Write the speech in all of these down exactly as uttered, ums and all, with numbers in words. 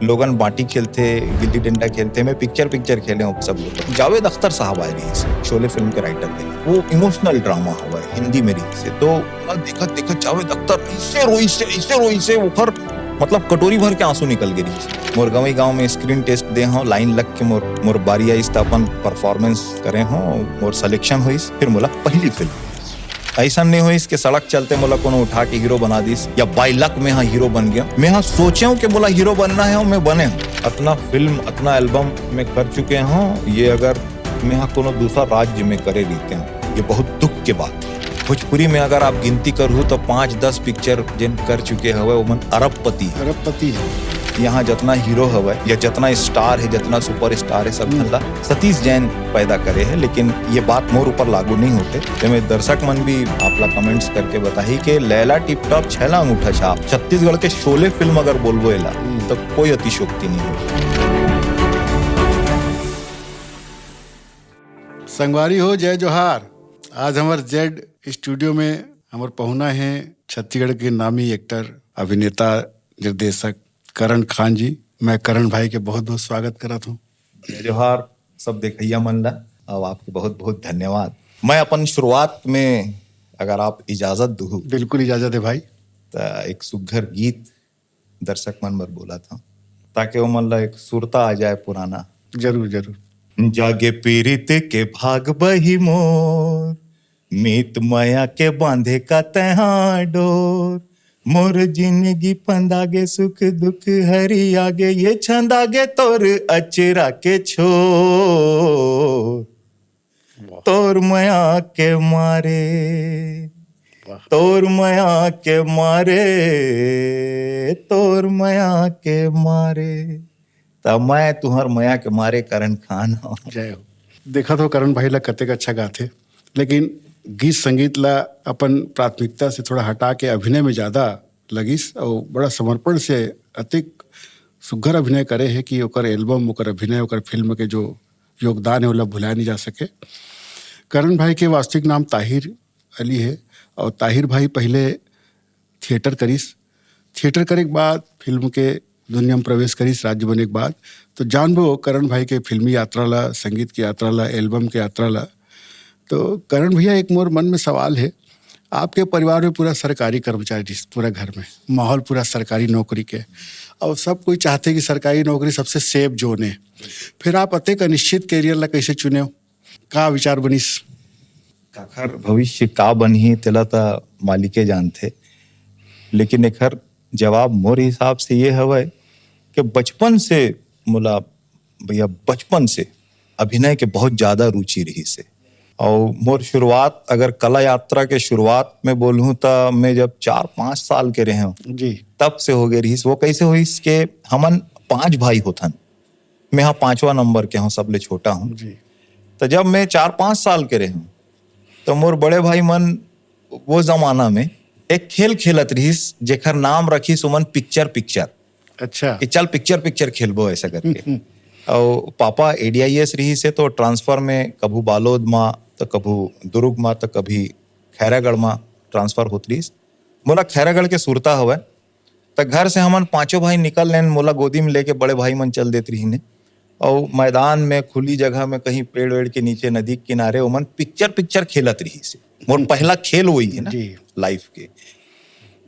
लोगन बांटी खेलथे, गिल्ली डंडा खेलथे, मैं पिक्चर पिक्चर खेले हों सब लोग। जावेद अख्तर साहब आए रहिस शोले फिल्म के राइटर थे, वो इमोशनल ड्रामा हवय हिंदी में रहिस हे, तो देखत देखत जावेद अख्तर ऐसे रोइस हे, ऐसे रोइस हे, ओखर मतलब कटोरी भर के आंसू निकल गे रहिस। मोर गंवई गांव में स्क्रीन टेस्ट दे हों, लाइन लग के मोर मोर बारी आइस त अपन परफॉर्मेंस करे हों, मोर सिलेक्शन होइस, फिर मोला पहली फिल्म। ऐसा नहीं होइस कि सड़क चलते मोला कोनो उठा के हीरो बना दिस या बाई लक में हाँ हीरो बन गया। मैं हाँ सोचे हों कि मोला हीरो बनना है और मैं बने हों। अतना फिल्म, अतना एल्बम मैं कर चुके हों, ये अगर मैं हाँ कोनो दूसरा राज्य में करे रहितेंव, ये बहुत दुख के बात। भोजपुरी में अगर आप गिनती करहू तो पाँच दस पिक्चर जिन कर चुके हवय, ओमन अरबपति हे। अरबपति हे। यहाँ जतना हीरो हवय या जतना स्टार हे, जतना सुपरस्टार हे, सब हम्म। झन ला सतीश जैन पैदा करे हे, लेकिन ये बात मोर ऊपर लागू नहीं होते। तो मैं दर्शक मन भी आप ला कमेंट्स करके बताही कि लैला टिप टॉप, छैला अंगूठा छाप, छत्तीसगढ़ के शोले फिल्म अगर बोलबो एला, हम्म। तो कोई अतिशोक्ति नहीं होते। संगवारी हो, जय जोहार। आज हमर जेड स्टूडियो में हमर पहुना हे छत्तीसगढ़ के नामी एक्टर, अभिनेता, निर्देशक करण खान जी। मैं करण भाई के बहुत-बहुत स्वागत करत हों। जय जोहार सब देखइया मन ला, अउ आपके बहुत-बहुत धन्यवाद। मैं अपन शुरुआत में, अगर आप इजाजत दुहू, बिल्कुल इजाजत हे भाई। त एक सुघर गीत दर्शक मन बर बोलत हों, ताकि ओमन ला एक सुरता आ जाए पुराना। जरूर, जरूर। जागे पीरित के भाग बही मोर, मीत मया के बांधे का तैहा डोर। मोर जिनगी पंदागे, सुख दुख हरियागे, ये छंदागे तोर अचरा के छोर। वाह। तोर मया के मारे, वाह। तोर मया के मारे, तोर मया के मारे। त मैं तुंहर मया के मारे करण खान हों। जय हो। देखत हो करण भाई ला कतेक अच्छा गाथे, लेकिन गीत संगीत ला अपन प्राथमिकता से थोड़ा हटा के अभिनय में ज्यादा लगिस अउ बड़ा समर्पण से अतेक सुघर अभिनय करे हे कि ओकर एल्बम, ओकर अभिनय, ओकर फिल्म के जो योगदान हे, ओला भुलाए नहीं जा सके। करण भाई के वास्तविक नाम ताहिर अली हे अउ ताहिर भाई पहले थिएटर करिस। थिएटर करे के बाद फिल्म के दुनिया में प्रवेश करिस, राज्य बने के बाद। तो जानबो करण भाई के फिल्मी यात्रा ला, संगीत के यात्रा ला, एल्बम के यात्रा ला। तो करण भैया, एक मोर मन में सवाल हे, आपके परिवार में पूरा सरकारी कर्मचारी, पूरा घर में माहौल पूरा सरकारी नौकरी के, अउ सब कोई चाहथे कि सरकारी नौकरी सबसे सेफ जोन हे, फिर आप अतेक अनिश्चित करियर ला कैसे चुनेव? का विचार बनिस? काखर भविष्य का बनही, तेला त मालिके जानथे, लेकिन एखर जवाब मोर हिसाब से ये हवय कि बचपन से मोला, भैया, बचपन से अभिनय के बहुत ज्यादा रुचि रहिस हे। अउ मोर शुरुआत, अगर कला यात्रा के शुरुआत में बोलहूं, त मैं जब चार पाँच साल के रहेंव, जी। तब से हो गए रहिस। वो कैसे होइस के हमन पांच भाई होथन, मैं हा पांचवा नंबर के हूँ, सबले छोटा हूँ। जी। तो जब मैं चार पाँच साल के रहेंव, तो मोर बड़े भाई मन वो जमाना में एक खेल खेलत रहिस, जेकर नाम रखिस ओमन पिक्चर पिक्चर। अच्छा। कि चल पिक्चर पिक्चर खेलबो, ऐसा करके। अउ पापा एडीआईएस रहिस हे, तो ट्रांसफर में कभू बालोद मा, तो कभू दुर्ग मा, तो कभी खैरागढ़ मा ट्रांसफर होत रहिस। मोला खैरागढ़ के सुरता हवय, त घर से हमन पांचों भाई निकल लेन, मोला गोदी में लेके बड़े भाई मन चल देत रहिन हे। अउ मैदान में, खुली जगह में, कहीं पेड़ वेड़ के नीचे, नदी के किनारे, ओमन पिक्चर पिक्चर खेलत रहिस हे। मोर पहला खेल वही हे ना, जी। लाइफ के।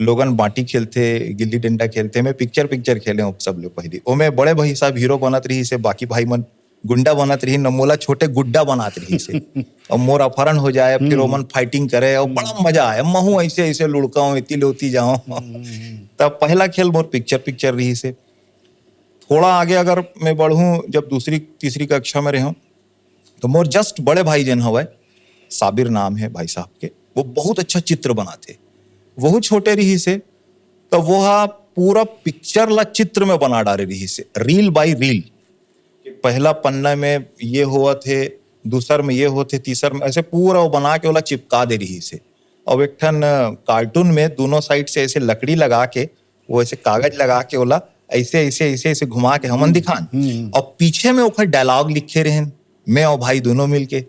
लोगन बांटी खेलथे, गिल्ली डंडा खेलथे, मैं पिक्चर पिक्चर खेले हूँ सबले पहली। ओमे बड़े भाई साहब हीरो बनत रहिस हे, बाकी भाई मन गुंडा बनत रहिन, न मोला छोटे गुड्डा बनात रहिस हे। अउ मोर अपहरण हो जाए, फिर हम्म। ओमन फाइटिंग करे, अउ बड़ा हम्म। मजा आए। महू ऐसे ऐसे लुढ़काऊं, एती ले ओती जाऊं। हम्म। तब पहला खेल मोर पिक्चर पिक्चर रहिस हे। थोड़ा आगे अगर मैं बढ़ूं, जब दूसरी तीसरी कक्षा में रहूं, तो मोर जस्ट बड़े भाई जन हवय, साबिर नाम है भाई साहब के, वो बहुत अच्छा चित्र बनाथे। वहू छोटे रहिस हे, तो वो हा पूरा पिक्चर ला चित्र में बना डारे रहिस हे, रील बाई रील। पहला पन्ना में ये होवत हे, दूसर में ये होत हे, तीसर में, ऐसे पूरा वो बना के ओला चिपका दे रहिस हे। अउ एक ठन, अ, कार्टून में दोनों साइड से ऐसे लकड़ी लगा के, वो ऐसे कागज लगा के ओला ऐसे, ऐसे, ऐसे, ऐसे घुमा के हमन हम्म, दिखान। हम्म। अउ पीछे में ओखर डायलॉग लिखे रहेन, मैं अउ भाई दोनों मिलके।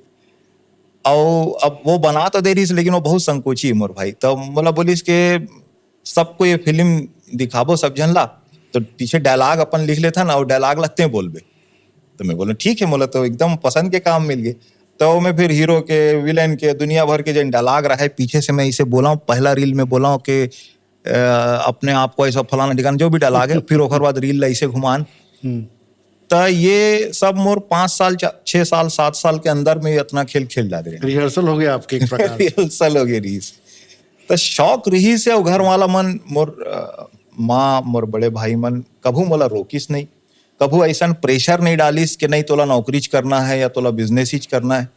अउ अब वो बना तो दे रहिस, लेकिन वो बहुत संकोची हे मोर भाई। तब मोला बोलिस के सबको ये फिल्म दिखाबो, सब झन ला, तो पीछे डायलॉग अपन लिख लेथन अउ डायलॉग लगते बोलबे। तो मैं बोला, "ठीक है," मोला तो एकदम पसंद के काम मिल गए। तो मैं फिर हीरो के, विलेन के, दुनिया भर के जन डायलॉग रहे, पीछे से मैं इसे बोला हूँ, पहला रील में बोला हूँ कि, अ, "अपने आप को ऐसा फलाना ठिकाना", जो भी डायलॉग है, फिर ओकर बाद रील ला इसे घुमान। हम्म। तो ये सब मोर पाँच साल, चा-, छह साल, सात साल के अंदर में इतना खेल खेल डाले रहे। रिहर्सल हो गया आपके एक प्रकार से। रिहर्सल हो गया रहीस। तो शौक रहीस हे, अउ घर वाला मन, मोर, अ, माँ, मोर बड़े भाई मन कभू मोला रोकिस नहीं, कभू ऐसन प्रेशर नहीं डालिस कि नहीं, तोला नौकरीच करना है या तोला बिजनेस हीच करना है।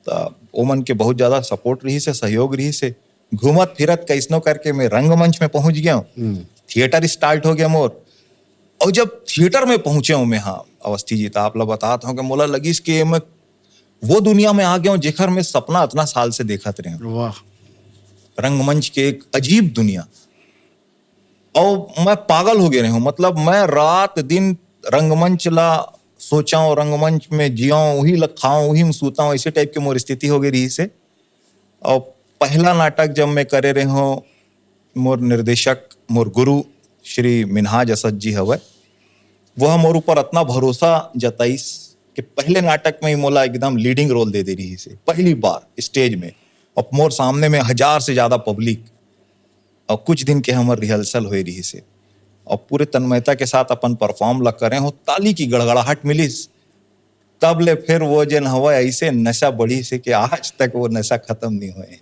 तो ओमन के बहुत ज्यादा सपोर्ट रहीस हे, सहयोग रहीस हे। घूमत फिरत कैसनो करके मैं रंगमंच में पहुंच गया हूँ। हम्म। थिएटर स्टार्ट हो गया मोर। और जब थिएटर में पहुंचे हूँ मैं, हाँ, अवस्थी जी, तो आप ला बतात हूँ कि मोला लगिस कि मैं वो दुनिया में आ गया हूँ, जेकर मैं सपना इतना साल से देखत रहे हूँ। वाह। रंगमंच के एक अजीब दुनिया। और मैं पागल हो गए रहे हूँ, मतलब, मैं रात दिन रंगमंच ला सोचा हूँ, रंगमंच में जिया हूँ, वही ला खाऊं, वही में सूता हूँ, ऐसे टाइप के मोर स्थिति हो गई रहीस हे। और पहला नाटक जब मैं करे रहे हूँ, मोर निर्देशक, मोर गुरु श्री मिन्हाज असद जी हवय, वो मोर ऊपर इतना भरोसा जताइस कि पहले नाटक में ही मोला एकदम लीडिंग रोल दे दे रहीस हे, पहली बार स्टेज में, और मोर सामने में हजार से ज्यादा पब्लिक, और कुछ दिन के हमर रिहर्सल होए रहीस हे, और पूरे तन्मयता के साथ अपन परफॉर्म ला करे हूँ, ताली की गड़गड़ाहट मिलिस, तब ले फिर वो जेन हवय ऐसे नशा बढ़ीस हे कि आज तक वो नशा खत्म नहीं होए।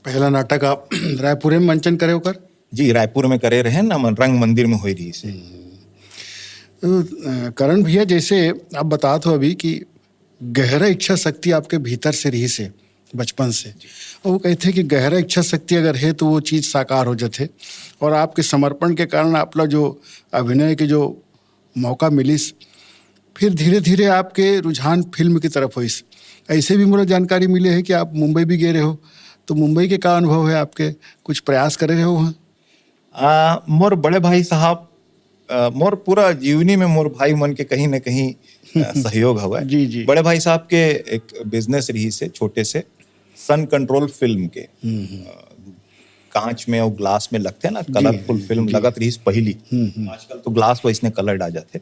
पहला नाटक आप रायपुर में मंचन करे ओकर? जी, रायपुर में करे रहे ना, मन रंग मंदिर में होए रहीस हे। अ, करण भैया, जैसे आप बतात हो अभी कि गहरा इच्छा शक्ति आपके भीतर से रहीस हे बचपन से, और वो कहते हैं कि गहरा इच्छा शक्ति अगर है तो वो चीज साकार हो जाते, और आपके समर्पण के कारण आप ला जो अभिनय के जो मौका मिलिस, फिर धीरे धीरे आपके रुझान फिल्म की तरफ होइस। ऐसे भी मोला जानकारी मिले है कि आप मुंबई भी गए रहे हो, तो मुंबई के का अनुभव है आपके? कुछ प्रयास करे रहे हो वहाँ? आ, मोर बड़े भाई साहब, आ, मोर पूरा जीवनी में मोर भाई मन के कहीं ना कहीं, आ, सहयोग हवय। जी, जी। बड़े भाई साहब के एक बिजनेस रहीस हे छोटे से, सन कंट्रोल फिल्म के। हम्म, हम्म। आ, कांच में और ग्लास में लगथे ना, जी, कलरफुल फिल्म जी। लगत रहीस पहली। हम्म, हम्म। आजकल तो ग्लास वैसने कलर्ड आ जाथे।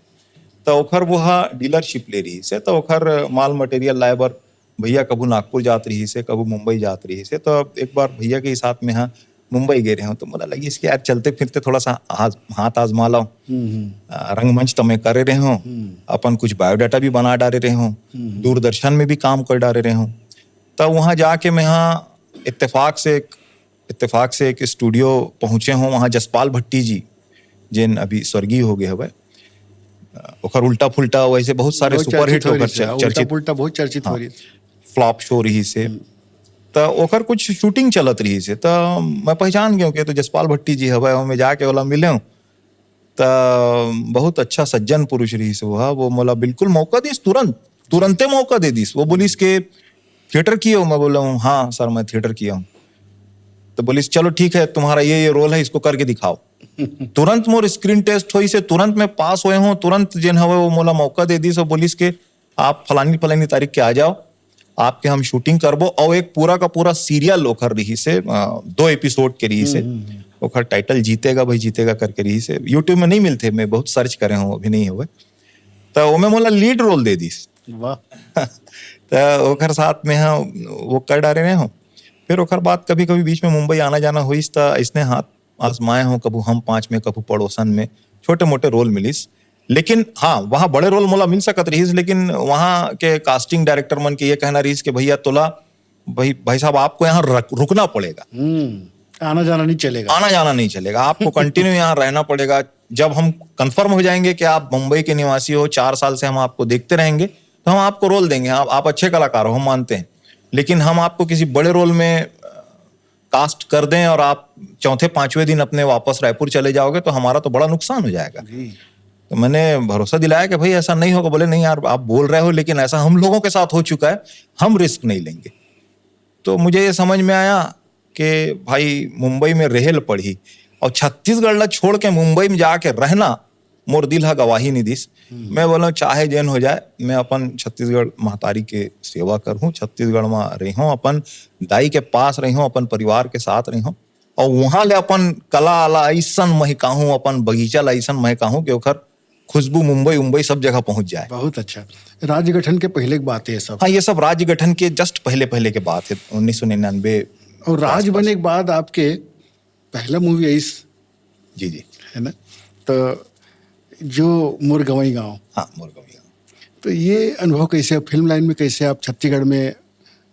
तो ओखर वो हा डीलरशिप ले रहीस हे, तो ओखर माल मटेरियल लाए बर भैया कभू नागपुर जात रहीस हे, कभू मुंबई जात रहीस हे। तो एक बार भैया के साथ में हा मुंबई गए रहे हूँ, तो मोला लगिस कि यार, चलते फिरते थोड़ा सा हाथ, हाथ आजमा लो। हम्म, हम्म। आ, रंगमंच तो मैं करे रहे हूँ, हम्म। अपन कुछ बायोडाटा भी बना डारे रहे हूँ, हम्म। दूरदर्शन में भी काम कर डारे रहे हूँ। तब वहाँ जाके मैं हा इत्तेफाक से एक, इत्तेफाक से एक स्टूडियो पहुँचे हूँ, वहाँ जसपाल भट्टी जी, जेन अभी स्वर्गीय हो गए हवय, अ, ओखर उल्टा फुल्टा, वैसे बहुत सारे बहुत सुपरहिट चर्चित हो ओखर रहिस हे, चर-, उल्टा चर्चित, पुल्टा बहुत चर्चित हो हाँ, रहिस हे। फ्लॉप शो रहीस हे। हम्म। त ओखर कुछ शूटिंग चलत रहीस हे, त मैं पहचान गेंव कि तो जसपाल भट्टी जी हवय, ओमे जाके ओला मिलेंव। त बहुत अच्छा सज्जन पुरुष रहीस हे वो हा, वो मोला बिल्कुल मौका दिस तुरंत, तुरंते मौका दे दिस। वो बोलिस के, "थिएटर किए हो?" मैं बोला हूँ, "हाँ सर, मैं थिएटर किया हूँ।" तो बोलिस, "चलो ठीक है, तुम्हारा ये, ये रोल है, इसको करके दिखाओ।" तुरंत मोर स्क्रीन टेस्ट होइस हे, तुरंत मैं पास होए हूँ, तुरंत जेन हवय वो मोला मौका दे दिस और बोलिस के, "आप फलानी, फलानी तारीख के आ जाओ, आपके हम शूटिंग करबो।" और एक पूरा का पूरा सीरियल ओखर रहीस हे, अ, दो एपिसोड के रहीस हे। हम्म, हम्म, हम्म। ओखर टाइटल जीतेगा भाई जीतेगा करके रहीस हे। YouTube में नहीं मिलथे, मैं बहुत सर्च करे हूँ, अभी नहीं हवय। त ओमे मोला लीड रोल दे दिस। वाह। त ओखर साथ में हा वो कर डारे रहे हूँ। फिर ओखर बाद कभी-कभी बीच में मुंबई आना जाना होइस, त अइसने हाथ आजमाए हूँ, कभू हम पाँच में, कभू पड़ोसन में, छोटे मोटे रोल मिलिस। लेकिन हाँ, वहाँ बड़े रोल मोला मिल सकत रहीस, लेकिन वहाँ के कास्टिंग डायरेक्टर मन के ये कहना रहीस कि भैया तोला, भाई, भाई साहब, आपको यहाँ रक-, रुकना पड़ेगा। हम्म, आना जाना नहीं चलेगा। आना जाना नहीं चलेगा, आपको कंटिन्यू यहाँ रहना पड़ेगा। जब हम कंफर्म हो जाएंगे कि आप मुंबई के निवासी हो, चार साल से हम आपको देखते रहेंगे, तो हम आपको रोल देंगे। आप, आप अच्छे कलाकार हो, हम मानते हैं, लेकिन हम आपको किसी बड़े रोल में, अ, कास्ट कर दें और आप चौथे पांचवें दिन अपने वापस रायपुर चले जाओगे, तो हमारा तो बड़ा नुकसान हो जाएगा। जी। तो मैंने भरोसा दिलाया कि भाई, ऐसा नहीं होगा। बोले, "नहीं यार, आप बोल रहे हो, लेकिन ऐसा हम लोगों के साथ हो चुका है, हम रिस्क नहीं लेंगे।" तो मुझे ये समझ में आया कि भाई, मुंबई में रेहे ल पड़ही, और छत्तीसगढ़ ला छोड़ के मुंबई में जाके रहना, मोर दिल हा गवाही नहीं दिस। हम्म। मैं बोला, "चाहे जेन हो जाए, मैं अपन छत्तीसगढ़ महतारी के सेवा करहूँ, छत्तीसगढ़ में रहूँ, अपन दाई के पास रहूँ, अपन परिवार के साथ रहूँ।" और वहां ले अपन कला ला अइसन महकाहूं, अपन बगीचा ला अइसन महकाहूं कि ओकर खुशबू मुंबई उम्बई सब जगह पहुंच जाए। बहुत अच्छा। राज्य गठन के पहले के बात ये सब। हाँ, ये सब राज्य गठन के जस्ट पहले पहले के बात है, उन्नीस सौ निन्यानवे। और राज बने के बाद आपके पहला मूवी आइस, जी जी। है ना? तो जो मोर गंवई गांव, हाँ, मोर गंवई गांव। तो ये अनुभव कैसे, फिल्म लाइन में कैसे आप छत्तीसगढ़ में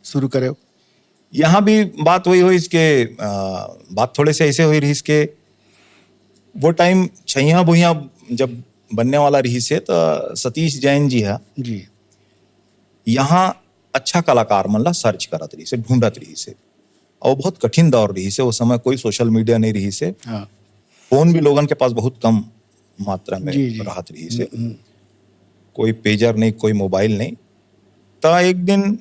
शुरू करे? यहाँ भी बात वही होइस के, आ, बात थोड़े से ऐसे होई रहिस के वो टाइम छैया भुइया जब बनने वाला रहिस हे, तो सतीश जैन जी हा जी। यहाँ अच्छा कलाकार मन ला सर्च करत रहिस हे, ढूंढत रहिस हे। और बहुत कठिन दौर रहिस हे, उस समय कोई सोशल मीडिया नहीं रहिस हे, हाँ। फोन भी लोगन के पास बहुत कम मात्रा में जी, जी। रहत रहिस हे। कोई पेजर नहीं, कोई मोबाइल नहीं। त एक दिन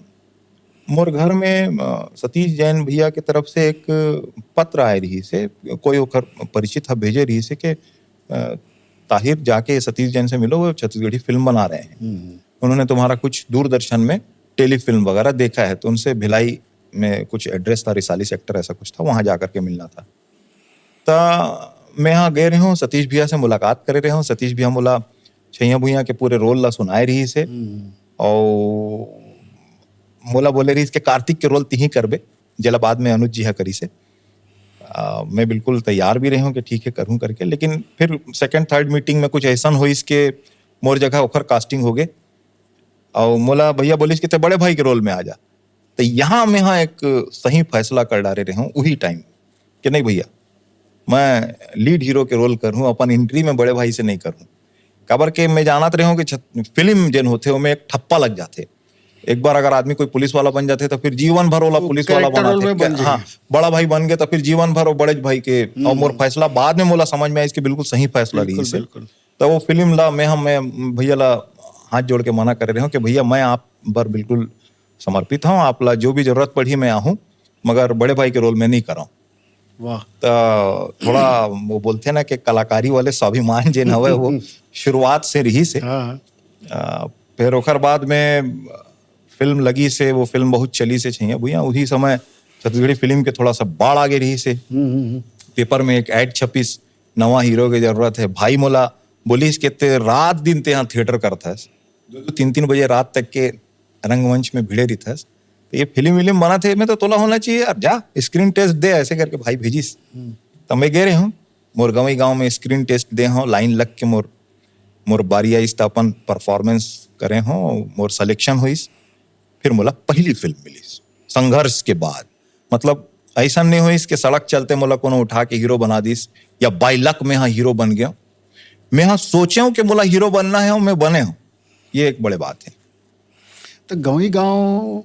मोर घर में, अ, सतीश जैन भैया के तरफ से एक पत्र आए रहिस हे, कोई ओकर परिचित ह भेजे रहिस हे के, अ, "ताहिर, जाके सतीश जैन से मिलो, वो छत्तीसगढ़ी फिल्म बना रहे हैं। हम्म। उन्होंने तुम्हारा कुछ दूरदर्शन में टेलीफिल्म वगैरह देखा है।" तो उनसे भिलाई में कुछ एड्रेस था, रिसाली सेक्टर ऐसा कुछ था, वहाँ जा करके मिलना था। त मैं यहाँ गए रहे हूँ, सतीश भैया से मुलाकात करे रहे हूँ। सतीश भैया मोला छैया भुइया के पूरे रोल ला सुनाए रहिस हे। हम्म। और मोला बोले रहिस के कार्तिक के रोल तिही करबे, जेला बाद में अनुज जी हा करिस हे। आ, मैं बिल्कुल तैयार भी रहे हूँ कि ठीक है, करूँ करके, लेकिन फिर सेकंड थर्ड मीटिंग में कुछ ऐसा होइस के मोर जगह ओखर कास्टिंग हो गए। और मोला भैया बोलिस कि ते बड़े भाई के रोल में आ जा। तो यहाँ मैं हाँ एक सही फैसला कर डारे रहे हूँ उही टाइम कि नहीं भैया, मैं लीड हीरो के रोल करूँ, अपन एंट्री में बड़े भाई से नहीं करूँ। काबर के मैं जानत रहे हूँ कि छत-, फिल्म जेन होथे, ओमे एक ठप्पा लग जाथे। एक बार अगर आदमी कोई पुलिस वाला बन जाथे, तो फिर जीवन भर ओला वो पुलिस वाला character बना role में बन हाँ, बड़ा भाई बन गए, तो फिर जीवन भर वो बड़े भाई के। और मोर फैसला बाद में मोला समझ में आइस कि बिल्कुल सही फैसला रहिस हे। बिल्कुल। तो वो फिल्म ला मैं हम मैं भैया ला हाथ जोड़ के मना करे रहे हूँ कि भैया, मैं आप बर बिल्कुल समर्पित हूँ, आप ला जो भी जरूरत पड़ही मैं आहूँ, मगर बड़े भाई के रोल में नहीं कराऊँ। वाह। तो थोड़ा वो बोलथे ना कि कलाकारी वाले स्वाभिमान जेन हवे, वो शुरुआत से रहिस हे। हाँ। आ, फिर ओकर बाद में फिल्म लगिस हे, वो फिल्म बहुत चलिस हे, छैया भुइया। उही समय छत्तीसगढ़ी फिल्म के थोड़ा सा बाढ़ आगे रहिस हे। हम्म, हम्म, हम्म। पेपर में एक एड छपिस, "नवा हीरो के जरूरत है।" भाई मोला बोलिस के ते रात दिन ते यहाँ थिएटर करत हस, दो दो तीन तीन बजे रात तक के रंगमंच में भिड़े रहिथस, तो ये फिल्म विल्म बनत हे, मैं तो तोला होना चाहिए यार, जा स्क्रीन टेस्ट दे, ऐसे करके भाई भेजिस। तो मैं गे रहे हूँ, मोर गंवई गांव में स्क्रीन टेस्ट दे हूँ, लाइन लग के मोर मोर बारी आइस त अपन परफॉर्मेंस करे हूँ, मोर सिलेक्शन होइस। फिर मोला पहली फिल्म मिलिस संघर्ष के बाद। मतलब, ऐसा नहीं होइस कि सड़क चलते मोला कोनो उठा के हीरो बना दिस या बाई लक में हाँ हीरो बन गया। मैं हाँ सोचे हूँ कि मोला हीरो बनना है और मैं बने हूँ, ये एक बड़े बात है। तो गंवई गांव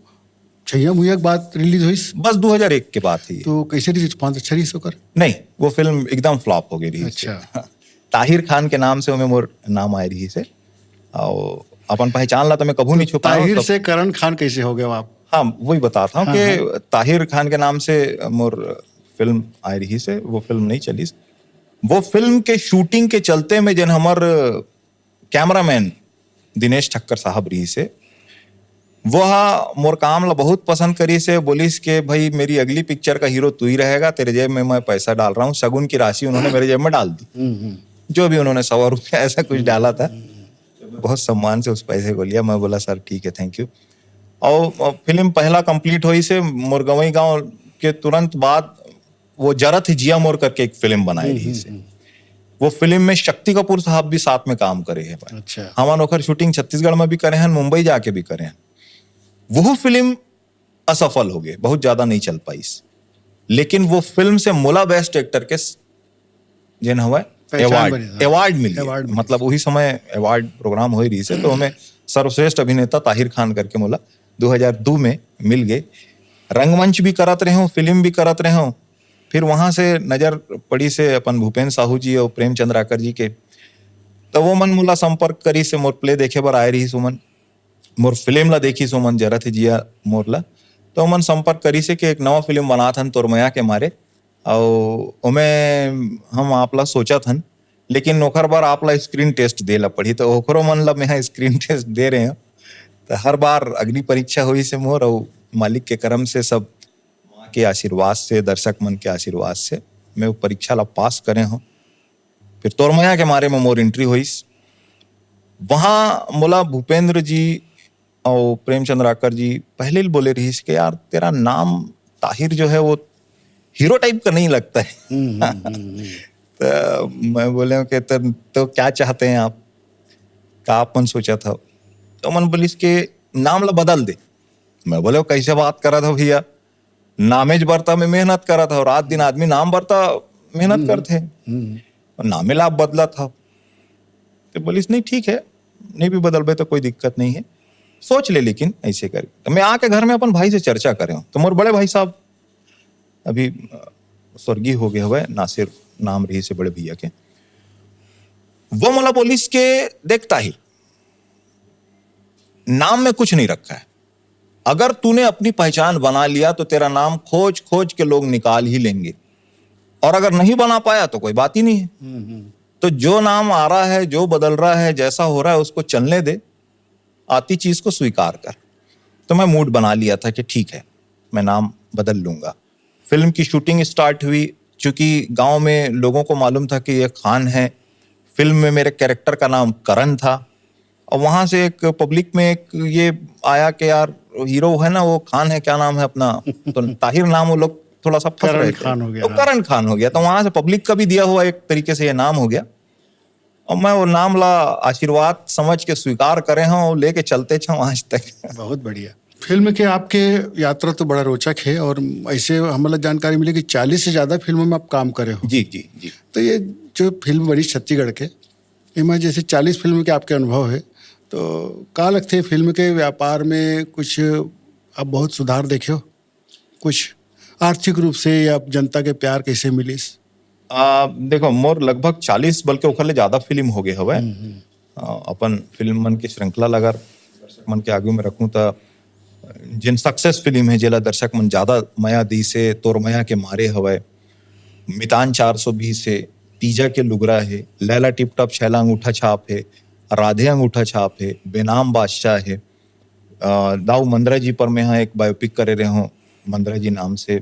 छैया भुइया के बाद रिलीज होइस। बस दो हज़ार एक के बात है ये। तो कैसे रिस्पॉन्स, अच्छा रहिस ओकर? नहीं, वो फिल्म एकदम फ्लॉप हो गई रही। अच्छा। ताहिर खान के नाम से ओमे मोर नाम आए रहिस हे। और अपन पहचान ला तो मैं कभू नहीं छुपाऊँ। ताहिर सब- से करण खान कैसे हो गए आप? हाँ, वही बताता हूँ हाँ, कि ताहिर खान के नाम से मोर फिल्म आए रहिस हे, वो फिल्म नहीं चलिस। वो फिल्म के शूटिंग के चलते में जेन हमर कैमरामैन दिनेश ठक्कर साहब रहिस हे, वो हा मोर काम ला बहुत पसंद करिस हे, बोलिस के, "भाई, मेरी अगली पिक्चर का हीरो तू ही रहेगा, तेरे जेब में मैं पैसा डाल रहा हूँ।" शगुन की राशि उन्होंने मेरे जेब में डाल दी। हम्म, हम्म। जो भी उन्होंने सौ रुपया ऐसा कुछ डाला था, बहुत सम्मान से उस पैसे को लिया। मैं बोला, "सर, ठीक है, थैंक यू।" और, और फिल्म पहला कंप्लीट होइस हे, मोर गंवई गांव के तुरंत बाद वो जरत हे जिया मोर करके एक फिल्म बनाए रहिस हे। वो फिल्म में शक्ति कपूर साहब भी साथ में काम करे हे। अच्छा। हमन ओकर शूटिंग छत्तीसगढ़ में भी करे हन, मुंबई जाके भी करे हन। वो फिल्म असफल हो गए, बहुत ज्यादा नहीं चल पाइस, लेकिन वो फिल्म से मोला बेस्ट एक्टर के स-, जेन हवय पहचान अवार्ड, बने, हाँ। अवार्ड मिल अवार्ड गए। मिल मतलब उही समय अवार्ड प्रोग्राम होई रहिस हे, तो हमें सर्वश्रेष्ठ अभिनेता ताहिर खान करके मोला दो हज़ार दो में मिल गए। रंगमंच भी करत रहे हूँ, फिल्म भी करत रहे हूँ। फिर वहां से नजर पड़िस हे अपन भूपेन साहू जी और प्रेम चंद्राकर जी के, तो वो मन मोला संपर्क करिस हे, मोर प्ले देखे बर आए रहिस ओमन, मोर फिल्म ला देखिस ओमन, जरत हे जिया मोर ला, तो ओमन संपर्क करिस हे कि एक नवा फिल्म बनात हन तोर मया के मारे, और ओमे हम आप ला सोचत हन, लेकिन ओकर बर आप ला स्क्रीन टेस्ट दे ला पड़ही। तो ओकरो मन ला मैं स्क्रीन टेस्ट दे रहे हूँ। तो हर बार अग्नि परीक्षा होइस हे मोर, और मालिक के करम से, सब माँ के आशीर्वाद से, दर्शक मन के आशीर्वाद से मैं वो परीक्षा ला पास करे हूँ। फिर तोर मया के मारे में मोर एंट्री होइस। वहाँ मोला भूपेंद्र जी और प्रेमचंद्र आकर जी पहले ही बोले रहिस कि यार, तेरा नाम ताहिर जो है वो हीरो टाइप का नहीं लगता है। तो मैं बोले कि तो, तो क्या चाहते हैं आप, का आप मन सोचा था? तो मन बोलिस कि नाम ला बदल दे। मैं बोले, कैसे बात करा था भैया, नामेज बरता में मेहनत करा था, रात दिन आदमी नाम बरता मेहनत करते हैं, नामे ला आप बदला था। तो बोलिस, नहीं ठीक है, नहीं भी बदलबे तो कोई दिक्कत नहीं है, सोच ले, लेकिन ऐसे कर। तो मैं आके घर में अपन भाई से चर्चा करे हूँ, तो मोर बड़े भाई साहब अभी स्वर्गीय हो गए हुए, नासिर नाम रहिस बड़े भैया के, वो मोला बोलिस के, देखता ही नाम में कुछ नहीं रखा है, अगर तूने अपनी पहचान बना लिया तो तेरा नाम खोज खोज के लोग निकाल ही लेंगे, और अगर नहीं बना पाया तो कोई बात ही नहीं है। तो जो नाम आ रहा है, जो बदल रहा है, जैसा हो रहा है, उसको चलने दे, आती चीज को स्वीकार कर। तो मैं मूड बना लिया था कि ठीक है, मैं नाम बदल लूंगा। फिल्म की शूटिंग स्टार्ट हुई। चूंकि गांव में लोगों को मालूम था कि ये खान है, फिल्म में मेरे कैरेक्टर का नाम करण था। और वहां से एक पब्लिक में एक ये आया कि यार, हीरो है ना, वो खान है, क्या नाम है अपना, तो ताहिर नाम, वो लोग थोड़ा सा फंस रहे थे। तो करण खान हो गया। तो वहां से पब्लिक का भी दिया हुआ एक तरीके से ये नाम हो गया। और मैं वो नाम ला आशीर्वाद समझ के स्वीकार करे हूँ और लेके चलते छो आज तक। बहुत बढ़िया। फिल्म के आपके यात्रा तो बड़ा रोचक है और ऐसे हमला जानकारी मिले कि चालीस से ज्यादा फिल्मों में आप काम करे हो। जी, जी, जी। तो ये जो फिल्म बनी छत्तीसगढ़ के, एमा जैसे चालीस फिल्म के आपके अनुभव है, तो का लगथे फिल्म के व्यापार में कुछ आप बहुत सुधार देखे हो? कुछ आर्थिक रूप से या जनता के प्यार कैसे मिलिस? आ, देखो, मोर लगभग चालीस बल्कि ओखर ले ज्यादा फिल्म हो गए हवय। आ, अपन फिल्म मन के श्रृंखला ला अगर दर्शक मन के आगू में रखूं त जिन सक्सेस फिल्म है, जेला दर्शक मन ज्यादा मया दी से, तोर मया के मारे हवय, मितान चार सौ बीस है, तीजा के लुगरा है, लैला टिप टॉप छैला अंगूठा छाप है, राधे अंगूठा छाप है, बेनाम बादशाह है, अ, दाऊ मंदरा जी पर मैं हा एक बायोपिक करे रहे हूँ, मंदरा जी नाम से,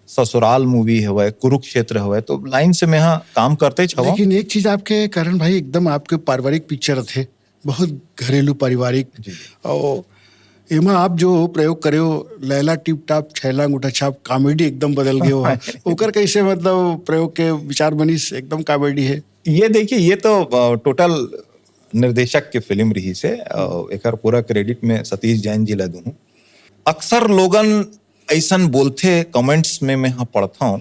ससुराल मूवी हवय, कुरुक्षेत्र हवय, तो लाइन से मैं हा काम करते छवा। लेकिन एक चीज आपके करण भाई, एकदम आपके पारिवारिक पिक्चर थे, बहुत घरेलू पारिवारिक। जी। और एमा आप जो प्रयोग करे हो, लैला टिप टॉप छैला अंगूठा छाप, कॉमेडी एकदम बदल गए हो। ओकर कैसे, मतलब, प्रयोग के विचार बनिस? एकदम कॉमेडी है। ये देखिए, ये तो टोटल निर्देशक के फिल्म रहिस हे। अ, एकर पूरा क्रेडिट में सतीश जैन जी ला दूँ। अक्सर लोगन ऐसन बोलथे कमेंट्स में, मैं हा पढ़थौं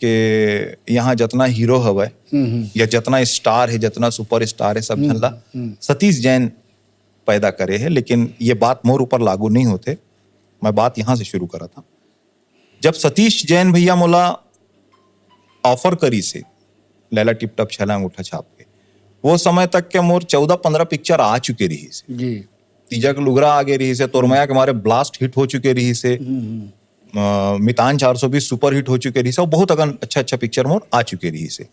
कि यहाँ जतना हीरो हवय या जतना स्टार है, जतना सुपर स्टार है, सब झन ला सतीश जैन पैदा करे है, लेकिन ये बात मोर ऊपर लागू नहीं होथे। मैं बात यहाँ से शुरू करत हौं। जब सतीश जैन भैया मोला ऑफर करिस हे लैला टिप टॉप छैला अंगूठा छाप के, वो समय तक के मोर चौदह पन्द्रह पिक्चर आ चुके रहिस हे। जी। तीजा के लुगरा आ गए रहिस हे, तोर मया के मारे ब्लास्ट हिट हो चुके रहिस हे, अ, मितान चार सौ बीस सुपर हिट हो चुके रहिस हे, और बहुत अकन अच्छा अच्छा पिक्चर मोर आ चुके रहिस हे।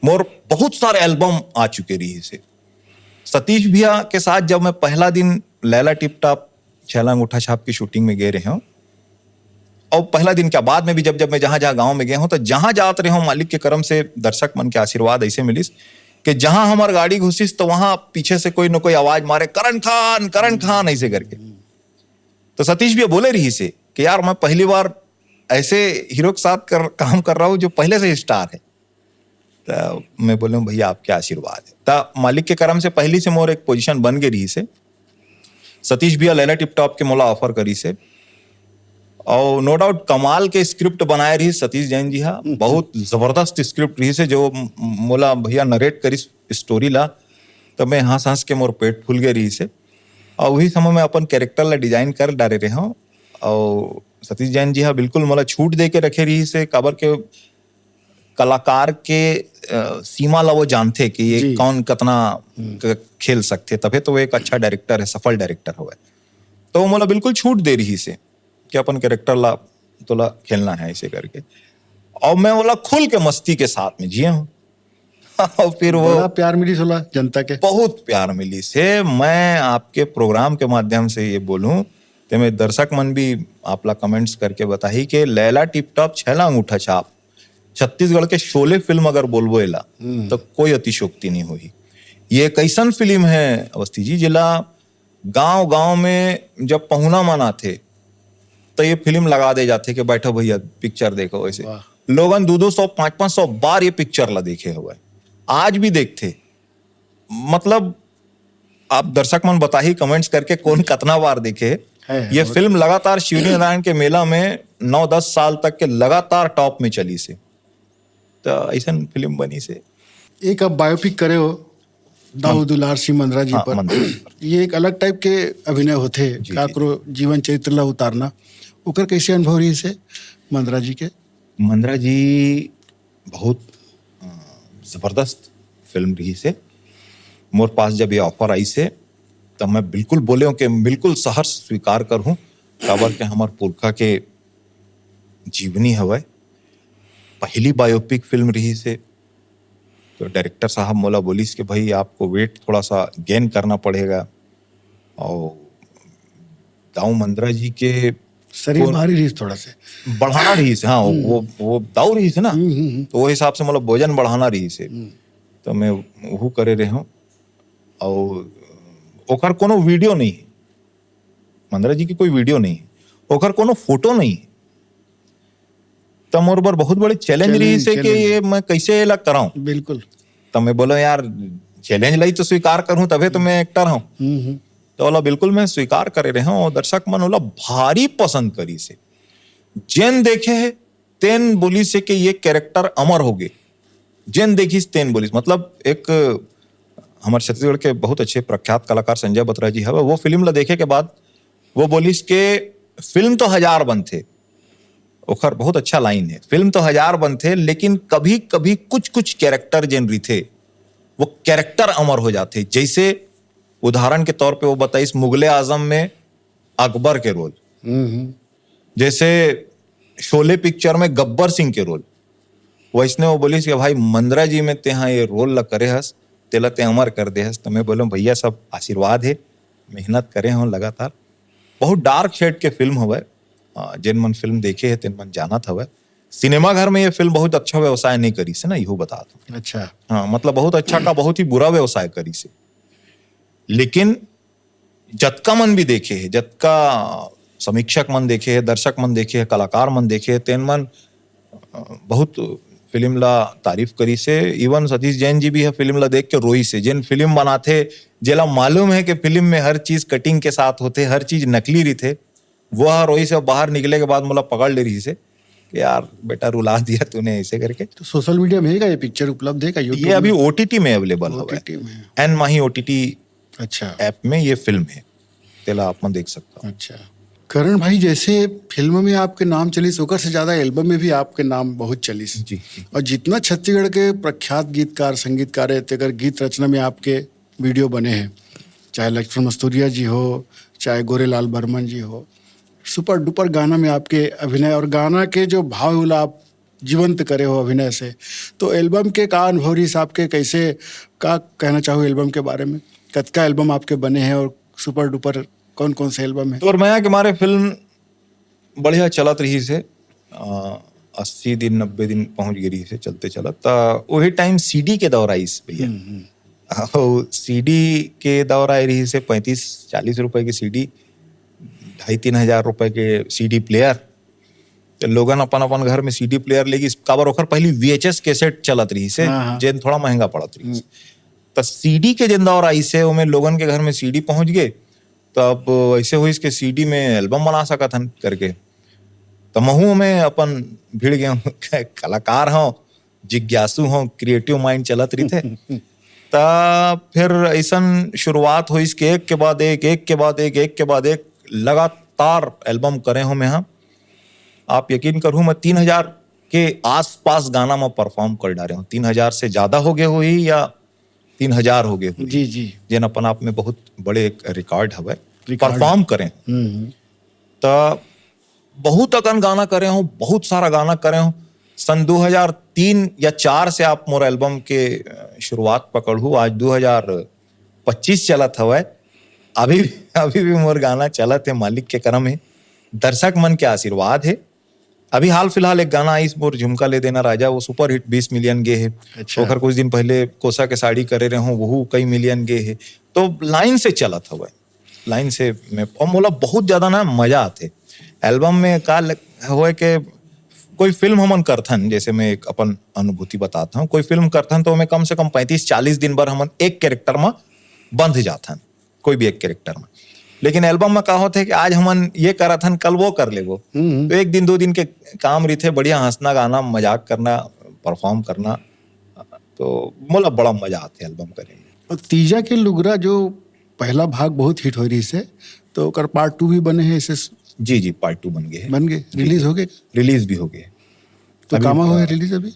मोर बहुत सारे एल्बम आ चुके रहिस हे। सतीश भैया के साथ जब मैं पहला दिन लैला टिप टॉप छैला अंगूठा छाप की शूटिंग में गए रहे हौं, और पहला दिन क्या, बाद में भी जब जब मैं जहां जहां गांव में गए हौं, तो जहां जात रहे हौं, मालिक के करम से, दर्शक मन के आशीर्वाद ऐसे मिलिस कि जहां हमार गाड़ी घुसिस, तो वहां पीछे से कोई ना कोई आवाज मारे, "करण खान, करण खान", ऐसे करके। तो सतीश भैया बोले रहिस हे कि यार, मैं पहली बार ऐसे हीरो के साथ कर, काम कर रहा हूँ जो पहले से ही स्टार है। तो मैं बोले हूँ, "भैया, आपके आशीर्वाद है।" तो मालिक के करम से पहली से मोर एक पोजीशन बन गई रहिस हे। सतीश भैया लैला टिप टॉप के मोला ऑफर करिस हे, और नो डाउट कमाल के स्क्रिप्ट बनाए रहिस सतीश जैन जी हा। बहुत जबरदस्त स्क्रिप्ट रहिस हे, जो म-, मोला भैया नरेट करिस स्टोरी ला, तो मैं हंस हंस के मोर पेट फूल गए रहिस हे। और वही समय में अपन कैरेक्टर ला डिजाइन कर डारे रहे हूँ, और सतीश जैन जी हा बिल्कुल मोला छूट दे के रखे रहिस हे, काबर के कलाकार के, अ, सीमा ला वो जानथे कि ये जी। कौन कतना हम्म। क-, खेल सकथे, तभे तो वो एक अच्छा डायरेक्टर है, सफल डायरेक्टर हवय। तो वो मोला बिल्कुल छूट दे रहिस हे कि अपन कैरेक्टर ला तोला खेलना है, ऐसे करके। और मैं बोला, खुल के मस्ती के साथ में जिया हूँ। और फिर वो बड़ा प्यार मिलिस ओला जनता के। बहुत प्यार मिलिस हे। मैं आपके प्रोग्राम के माध्यम से ये बोलूं, ते में दर्शक मन भी आपला कमेंट्स करके बताही कि लैला टिप टॉप छैला अंगूठा छाप छत्तीसगढ़ के शोले फिल्म अगर बोलबो एला, हम्म। तो कोई अतिशोक्ति नहीं होही। ये एक ऐसन फिल्म है अवस्थी जी, जेला गांव-गांव में जब पहुना मन आथे, तो ये फिल्म लगा दे जाथे कि बैठो भैया, पिक्चर देखो। ऐसे वाह। लोगन दू दू सौ, पाँच पाँच सौ बार ये पिक्चर ला देखे हुए, आज भी देखथे। मतलब, आप दर्शक मन बताही comments करके, कौन कतना बार देखे। है, है, ये बहुत। फिल्म लगातार शिवरी नारायण के मेला में नौ दस साल तक के लगातार top में चलिस हे। तो ऐसन फिल्म बनिस हे। एक आप biopic करे हो दाऊ हाँ। दुलार सिंह मंदरा जी हाँ, पर। मंदरा जी पर। ये एक अलग type के अभिनय होथे, जी, जी। काकरो जीवन चरित्र ला उतारना, ओकर कैसे अनुभव रहिस हे मंदरा जी के? मंदरा जी बहुत, अ, जबरदस्त फिल्म रहिस हे। मोर पास जब ये offer आइस हे, तब मैं बिल्कुल बोलेंव कि बिल्कुल सहर्ष स्वीकार करहूँ, काबर के हमर पुरखा के जीवनी हवय। पहली biopic फिल्म रहिस हे, तो director साहब मोला बोलिस कि भाई, आपको weight थोड़ा सा gain करना पड़ेगा। और दाऊ मंदरा जी के शरीर कौन भारी रहिस थोड़ा से। बढ़ाना रहिस हे, हाँ, हम्म। वो, वो दाऊ रहिस हे ना, हम्म, हम्म, हम्म। तो वो हिसाब से मतलब वजन बढ़ाना रहिस हे। हम्म। तो मैं वहू करे रहे हूँ। और ओकर कोनो video नहीं हे, मंदरा जी की कोई video नहीं हे, ओकर कोनो photo नहीं हे। तो मोर बर बहुत बड़े challenge रहिस हे कि challenge। ये मैं कैसे एला कराऊं। बिल्कुल। तो मैं बोलो, "यार, challenge ला ही तो स्वीकार करूं, तभे तो मैं actor हूं।" हम्म, हम्म। तो ओला बिल्कुल मैं स्वीकार करे रहे हूं। और दर्शक मन ओला भारी पसंद करिस हे। जेन देखे हे, तेन बोलिस हे कि ये character अमर होगे। जेन देखिस, तेन बोलिस। मतलब, एक हमर छत्तीसगढ़ के बहुत अच्छे प्रख्यात कलाकार संजय बत्रा जी हवे, वो फिल्म ला देखे के बाद वो बोलिस के फिल्म तो हजार बनथे, ओखर बहुत अच्छा line हे, फिल्म तो हजार बनथे, लेकिन कभी-कभी कुछ-कुछ character जेन रहिथे, वो character अमर हो जाथे। जैसे उदाहरण के तौर पे वो बताइस मुगले आजम में अकबर के role, हम्म, हम्म। जैसे शोले पिक्चर में गब्बर सिंह के role, वैसने वो बोलिस कि भाई, मंदरा जी में तेहा ये role ला करे हस, तेला ते अमर कर दे हस। तो मैं बोलूं, भैया, सब आशीर्वाद हे, मेहनत करे हंव लगातार। बहुत dark shade के फिल्म हवय, अ, जेन मन फिल्म देखे हे, तेन मन जानत हवय। सिनेमा घर में ये फिल्म बहुत अच्छा व्यवसाय नहीं करिस हे ना, इहू बता दूं। अच्छा। हाँ, मतलब, बहुत अच्छा का बहुत ही बुरा व्यवसाय करिस हे। लेकिन जतका मन भी देखे हे, जतका समीक्षक मन देखे हे, दर्शक मन देखे हे, कलाकार मन देखे हे, तेन मन, अ, बहुत फिल्म ला तारीफ करिस हे। Even सतीश जैन जी भी ह फिल्म ला देख के रोइस हे। जेन फिल्म बनाथे, जेला मालूम हे कि फिल्म में हर चीज cutting के साथ होथे, हर चीज नकली रहिथे, वो ह रोइस हे। बाहर निकले के बाद मोला पकड़ ले रहिस हे कि, "यार बेटा, रुला दिया तूने," ऐसे करके। तो social media में हे का ये पिक्चर, उपलब्ध हे का YouTube ये अभी में? OTT में available हवय। OTT में। एन माही OTT अच्छा। App में ये फिल्म हे, तेला आप मन देख सकता हो। अच्छा। करण भाई, जैसे फिल्म में आपके नाम चलिस, ओकर से ज्यादा album में भी आपके नाम बहुत चलिस। जी, जी। और जितना छत्तीसगढ़ के प्रख्यात गीतकार, संगीतकार हे, तेकर गीत रचना में आपके video बने हे, चाहे लक्ष्मण मस्तुरिया जी हो, चाहे गोरेलाल बर्मन जी हो, super duper गाना में आपके अभिनय और गाना के जो भाव हे, ओला आप जीवंत करे हो अभिनय से। तो album के का अनुभव रहिस आपके, कैसे, का कहना चाहो album के बारे में? कतका album आपके बने हे और super duper कौन कौन से album हे? तोर मया के मारे फिल्म बढ़िया चलत रहिस हे, अ, अस्सी दिन, नब्बे दिन पहुंच गे रहिस हे चलते चलत। त ओही time CD के दौर आइस भैया। हम्म, हम्म। अउ CD के दौर आए रहिस हे, पैंतीस चालीस रुपए के CD, ढाई तीन हजार रुपए के CD player। तो लोगन अपन अपन घर में CD player लेगिस, काबर ओखर पहली VHS cassette चलत रहिस हे, हाँ, हाँ। जेन थोड़ा महंगा पड़त रहिस। हम्म। त CD के जेन दौर आइस हे, ओमे लोगन के घर में CD पहुंच गे, त अब ऐसे होइस के CD में album बना सकत हन करके। त महू में अपन भिड़ गेंव, कलाकार हंव, जिज्ञासु हंव, creative mind चलत रहिथे। त फिर अइसन शुरुआत होइस के एक के बाद एक, एक के बाद एक, एक के बाद एक लगातार album करे हंव मेंहा। आप यकीन करहू, मैं तीन हजार के आसपास गाना में perform कर डारे हंव। तीन हजार से ज्यादा हो गे होही या तीन हजार हो गे होही, जी, जी। जेन अपन आप में बहुत बड़े एक record हवय, record। Perform करे हंव। हम्म, हम्म। त बहुत अकन गाना करे हंव, बहुत सारा गाना करे हंव। सन दू हजार तीन या चार से आप मोर album के, अ, शुरुआत पकड़हू, आज दू हजार पच्चीस चलत हवय, अभी, अभी भी मोर गाना चलत हे, मालिक के करम हे, दर्शक मन के आशीर्वाद हे। अभी हाल फिलहाल एक गाना आइस, मोर झुमका ले देना राजा, वो सुपर हिट, बीस मिलियन गे हे। अच्छा। ओखर कुछ दिन पहले कोसा के साड़ी करे रहे हूँ, वहू कई मिलियन गे हे। तो लाइन से चलत हवय, लाइन से में, और मोला बहुत ज्यादा ना मजा आथे एल्बम में। का लग-, होय के कोई फिल्म हमन करथन, जैसे मैं एक अपन अनुभूति बताता हूँ, कोई फिल्म करथन तो हमें कम से कम पैंतीस चालीस दिन बर हमन एक कैरेक्टर में बंध जाथन, कोई भी एक कैरेक्टर में। लेकिन एल्बम में का होथे कि आज हमन ये करत हन, कल वो कर लेबो। हम्म। तो एक दिन दो दिन के काम रहिथे, बढ़िया हंसना, गाना, मजाक करना, परफॉर्म करना। तो मोला बड़ा मजा आथे एल्बम करे में। और तीजा के लुगरा जो पहला भाग बहुत हिट होय रहिस हे, तो ओकर पार्ट टू भी बने हे, ऐसे स- जी जी, पार्ट टू बन गए हैं। बन गए, रिलीज हो गए? रिलीज भी हो गए। तो अभी, कामा हुए अ, रिलीज अभी? अ,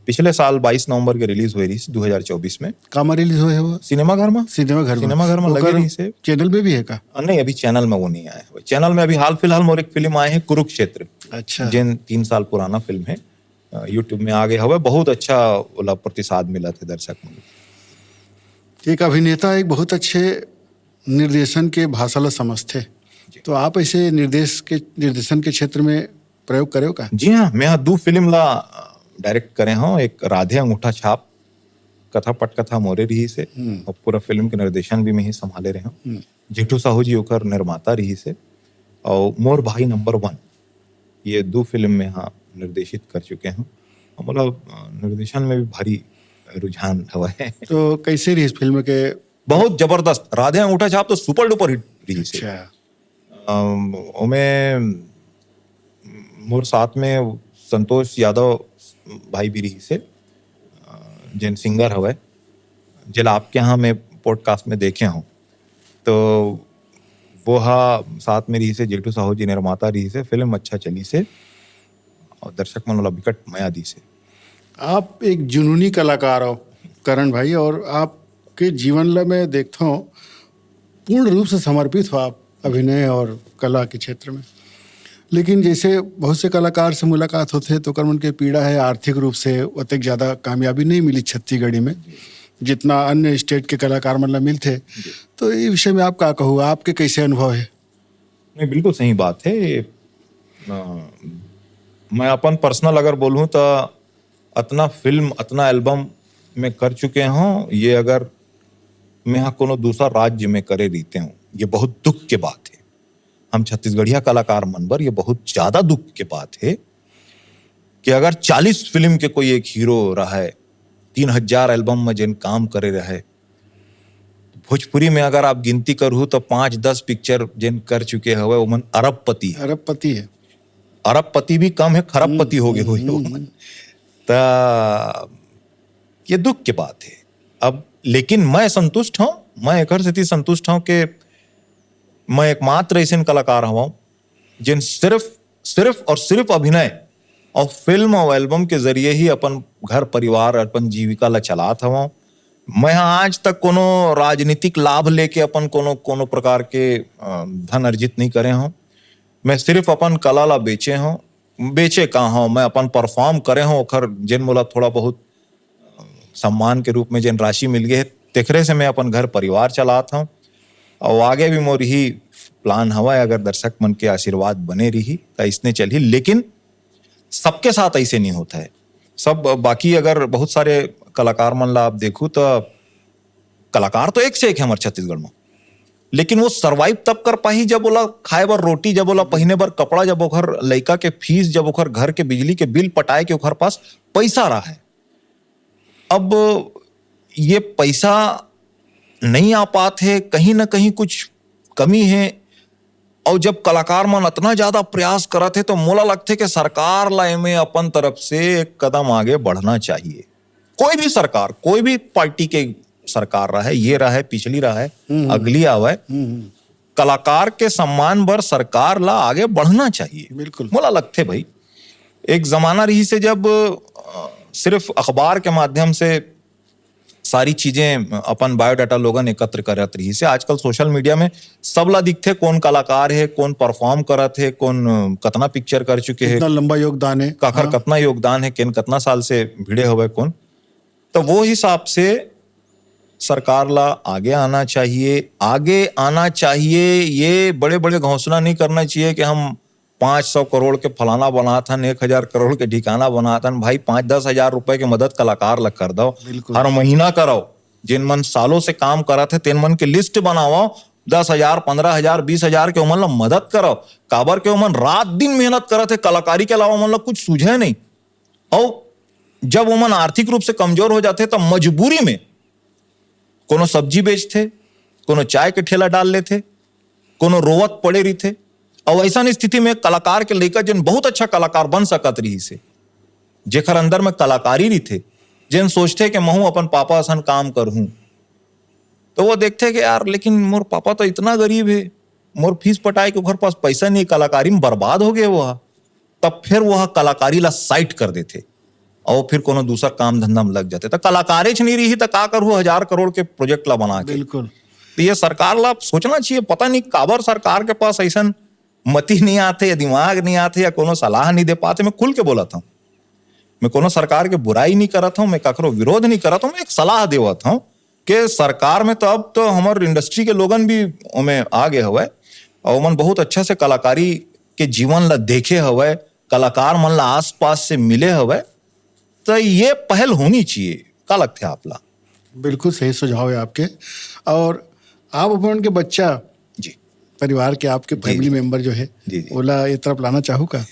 पिछले साल बाईस नवंबर के रिलीज हुए रही दो हज़ार चौबीस में। कामा रिलीज हुए हे वो? सिनेमा घर में। सिनेमा घर में। सिनेमा घर में लगे ओकर रही से। चैनल में भी है का? अ, नहीं, अभी चैनल में वो नहीं आया है। चैनल में अभी हाल फिलहाल मोर एक फिल्म आए हैं कुरुक्षेत्र, अच्छा। जेन तीन साल पुराना फिल्म है, अ, YouTube में आ गए हवे, बहुत अच्छा ओला प्रतिसाद मिला थे दर्शक मन। एक अभिनेता एक बहुत अच्छे निर्देशन के भाषा ला समझथे, तो आप ऐसे निर्देश के, निर्देशन के क्षेत्र में प्रयोग करेव का? जी हाँ, मैं यहाँ दो फिल्म ला डायरेक्ट करे हूँ, एक राधे अंगूठा छाप, कथा पटकथा मोरे रही से, हम्म। और पूरा फिल्म के निर्देशन भी मैं ही संभाले रहे हूँ। हम्म। जेठू साहू जी ओकर निर्माता रही से, और मोर भाई नंबर वन, ये दो फिल्म में हाँ निर्देशित कर चुके हूँ। और मतलब, अ, निर्देशन में भी भारी रुझान हवा है। तो कैसे रही इस फिल्म के? बहुत जबरदस्त। राधे अंगूठा छाप तो सुपर डुपर हिट रही से। अच्छा। अम, ओमे मोर साथ में संतोष यादव भाई भी रही से, अ, जेन सिंगर हवय, जेला आपके यहाँ मैं पॉडकास्ट में देखे हूँ, तो वो हा साथ में रही से, जेठू साहू जी निर्माता रही से, फिल्म अच्छा चली से और दर्शक मन ओला बिकट मया दी से। आप एक जुनूनी कलाकार हो करण भाई, और आपके जीवन ला मैं देखता हूँ पूर्ण रूप से समर्पित हो आप अभिनय और कला के क्षेत्र में। लेकिन जैसे बहुत से कलाकार से मुलाकात होथे तो ओकर मन के पीड़ा है, आर्थिक रूप से ओतेक ज्यादा कामयाबी नहीं मिली छत्तीसगढ़ी में, जितना अन्य स्टेट के कलाकार मन ला मिलथे। तो ये विषय में आप का कहू, आपके कैसे अनुभव है? नहीं, बिल्कुल सही बात है। अ, मैं अपन पर्सनल अगर बोलूँ तो अतना फिल्म, अतना एल्बम मैं कर चुके हूँ, ये अगर मैं यहाँ कोनो दूसरा राज्य में करे रहिते हूँ, ये बहुत दुख के बात है। हम छत्तीसगढ़िया कलाकार मन बर ये बहुत ज्यादा दुख के बात है कि अगर चालीस फिल्म के कोई एक हीरो रहे, तीन हजार एल्बम में जेन काम करे रहे, भोजपुरी में अगर आप गिनती करहू तो पाँच दस पिक्चर जेन कर चुके हवे, ओमन अरबपति है। अरबपति है। अरबपति भी कम है, खरबपति हो गए हुई हम्म, ओमन। त ये दुख के बात है। अब लेकिन मैं संतुष्ट हूँ, मैं एकर सेती संतुष्ट हूँ कि मैं एकमात्र ऐसे कलाकार हूँ जिन सिर्फ, सिर्फ और सिर्फ अभिनय और फिल्म और एल्बम के जरिए ही अपन घर परिवार, अपन जीविका ला चलात हवं। मैं आज तक कोनो राजनीतिक लाभ लेके अपन कोनो, कोनो प्रकार के, अ, धन अर्जित नहीं करे हूँ। मैं सिर्फ अपन कला ला बेचे हूँ, बेचे का हूँ, मैं अपन परफॉर्म करे हूँ, ओखर जेन मोला थोड़ा बहुत सम्मान के रूप में जेन राशि मिल गए हे, तेखरे से मैं अपन घर परिवार चलात हूँ। और आगे भी मोर ही प्लान हवा है, अगर दर्शक मन के आशीर्वाद बने रही तो इसने चलही, लेकिन सबके साथ ऐसे नहीं होता है। सब बाकी अगर बहुत सारे कलाकार मन ला आप देखू तो कलाकार तो एक से एक है हमारे छत्तीसगढ़ में, लेकिन वो सर्वाइव तब कर पाही जब ओला खाए बर रोटी, जब ओला पहिने बर कपड़ा, जब ओखर लइका के फीस, जब ओखर घर के बिजली के बिल पटाए के ओखर पास पैसा रहा है। अब ये पैसा नहीं आ पात है, कहीं ना कहीं कुछ कमी है। और जब कलाकार मन अतना ज्यादा प्रयास करत है तो मोला लगथे कि सरकार ला एमे अपन तरफ से एक कदम आगे बढ़ना चाहिए। कोई भी सरकार, कोई भी पार्टी के सरकार रहे, ये रहे, पिछली रहे, हम्म। अगली आवे, हम्म, हम्म, कलाकार के सम्मान बर सरकार ला आगे बढ़ना चाहिए। बिल्कुल। मोला लगथे भाई, एक जमाना रही से जब, अ, सिर्फ अखबार के माध्यम से सारी चीजें, अपन बायोडाटा लोगन एकत्र करत रही से। आजकल सोशल मीडिया में सबला दिखथे कौन कलाकार है, कौन परफॉर्म करत है, कौन, अ, कतना पिक्चर कर चुके है, कितना लंबा योगदान है। काखर हाँ। कतना योगदान है, केन कतना साल से भिड़े हवे कौन। तो वो हिसाब से सरकार ला आगे आना चाहिए, आगे आना चाहिए। ये बड़े-बड़े घोषणा नहीं करना चाहिए कि हम पाँच सौ करोड़ के फलाना बनात हन, एक हजार करोड़ के ढिकाना बनात हन, भाई, पाँच दस हजार रुपए के मदद कलाकार ला कर दव, बिल्कुल। हर महीना करव। जिन मन सालों से काम करत हे, तेन मन के लिस्ट बनावव, दस हजार, पन्द्रह हजार, बीस हजार के, ओमन ला मदद करव। काबर के ओमन रात दिन मेहनत करत हे, कलाकारी के अलावा ओमन ला कुछ सूझे नहीं। अउ जब ओमन आर्थिक रूप से कमजोर हो जाथे, त मजबूरी में कोनो सब्जी बेचथे, कोनो चाय के ठेला डाल लेथे, कोनो रोवत पड़े रहिथे। अउ अइसन स्थिति में कलाकार के लइका, जेन बहुत अच्छा कलाकार बन सकत रहिस हे, जेकर अंदर में कलाकारी रहिथे, जेन सोचथे कि महूं अपन पापा असन काम करहूं, तो वो देखथे कि यार, लेकिन मोर पापा तो इतना गरीब हे, मोर फीस पटाए के ओकर पास पैसा नहीं, कलाकारी में बर्बाद हो गए वो ह। तब फिर वो ह कलाकारी ला साइड कर देथे अउ फिर कोनो दूसर काम धंधा में लग जाथे। त कलाकारेच नहीं रही त का करहू हजार करोड़ के प्रोजेक्ट ला बना के? बिल्कुल। तो ये सरकार ला सोचना चाहिए, पता नहीं काबर सरकार के पास अइसन मति नहीं आथे या दिमाग नहीं आथे या कोनो सलाह नहीं दे पाथे। मैं खुल के बोलत हूँ, मैं कोनो सरकार के बुराई नहीं करत हूँ, मैं ककरो विरोध नहीं करत हूँ, मैं एक सलाह देवत हूँ कि सरकार में तो अब तो हमर इंडस्ट्री के लोगन भी ओमे आ गए हवय अउ ओमन बहुत अच्छा से कलाकारी के जीवन ला देखे हवय, कलाकार मन ला आसपास से मिले हवय, तो ये पहल होनी चाहिए। का लगथे आप ला? बिल्कुल सही सुझाव है आपके। और आप अपन के बच्चा, जी। परिवार के आपके जी, फैमिली जी। मेंबर जो है, जी, जी। ओला ये तरफ लाना चाहू का?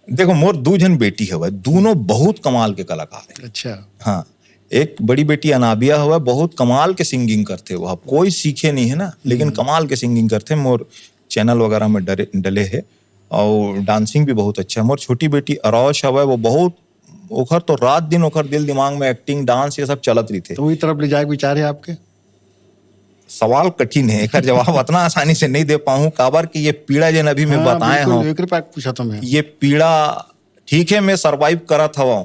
देखो, मोर दू झन बेटी हवय, दूनों बहुत कमाल के कलाकार है। अच्छा। हाँ, एक बड़ी बेटी अनाबिया हवय, बहुत कमाल के सिंगिंग करथे वो, कोई सीखे नहीं है ना, लेकिन हम्म। कमाल के सिंगिंग करथे, मोर चैनल वगैरह में डरे, डले है, और डांसिंग भी बहुत अच्छा है। मोर छोटी बेटी अरौश हवय, वो बहुत, ओखर तो रात दिन ओखर दिल दिमाग में एक्टिंग, डांस, ये सब चलत रहिथे। तो वही तरफ ले जाए के विचार है आपके? सवाल कठिन है, एकर जवाब अतना आसानी से नहीं दे पाऊँ, काबर कि ये पीड़ा जेन अभी मैं हाँ, बताए बिल्कुल, हूँ, एकरे पास पूछा था मैं। ये पीड़ा, ठीक है, मैं सर्वाइव करत हवं,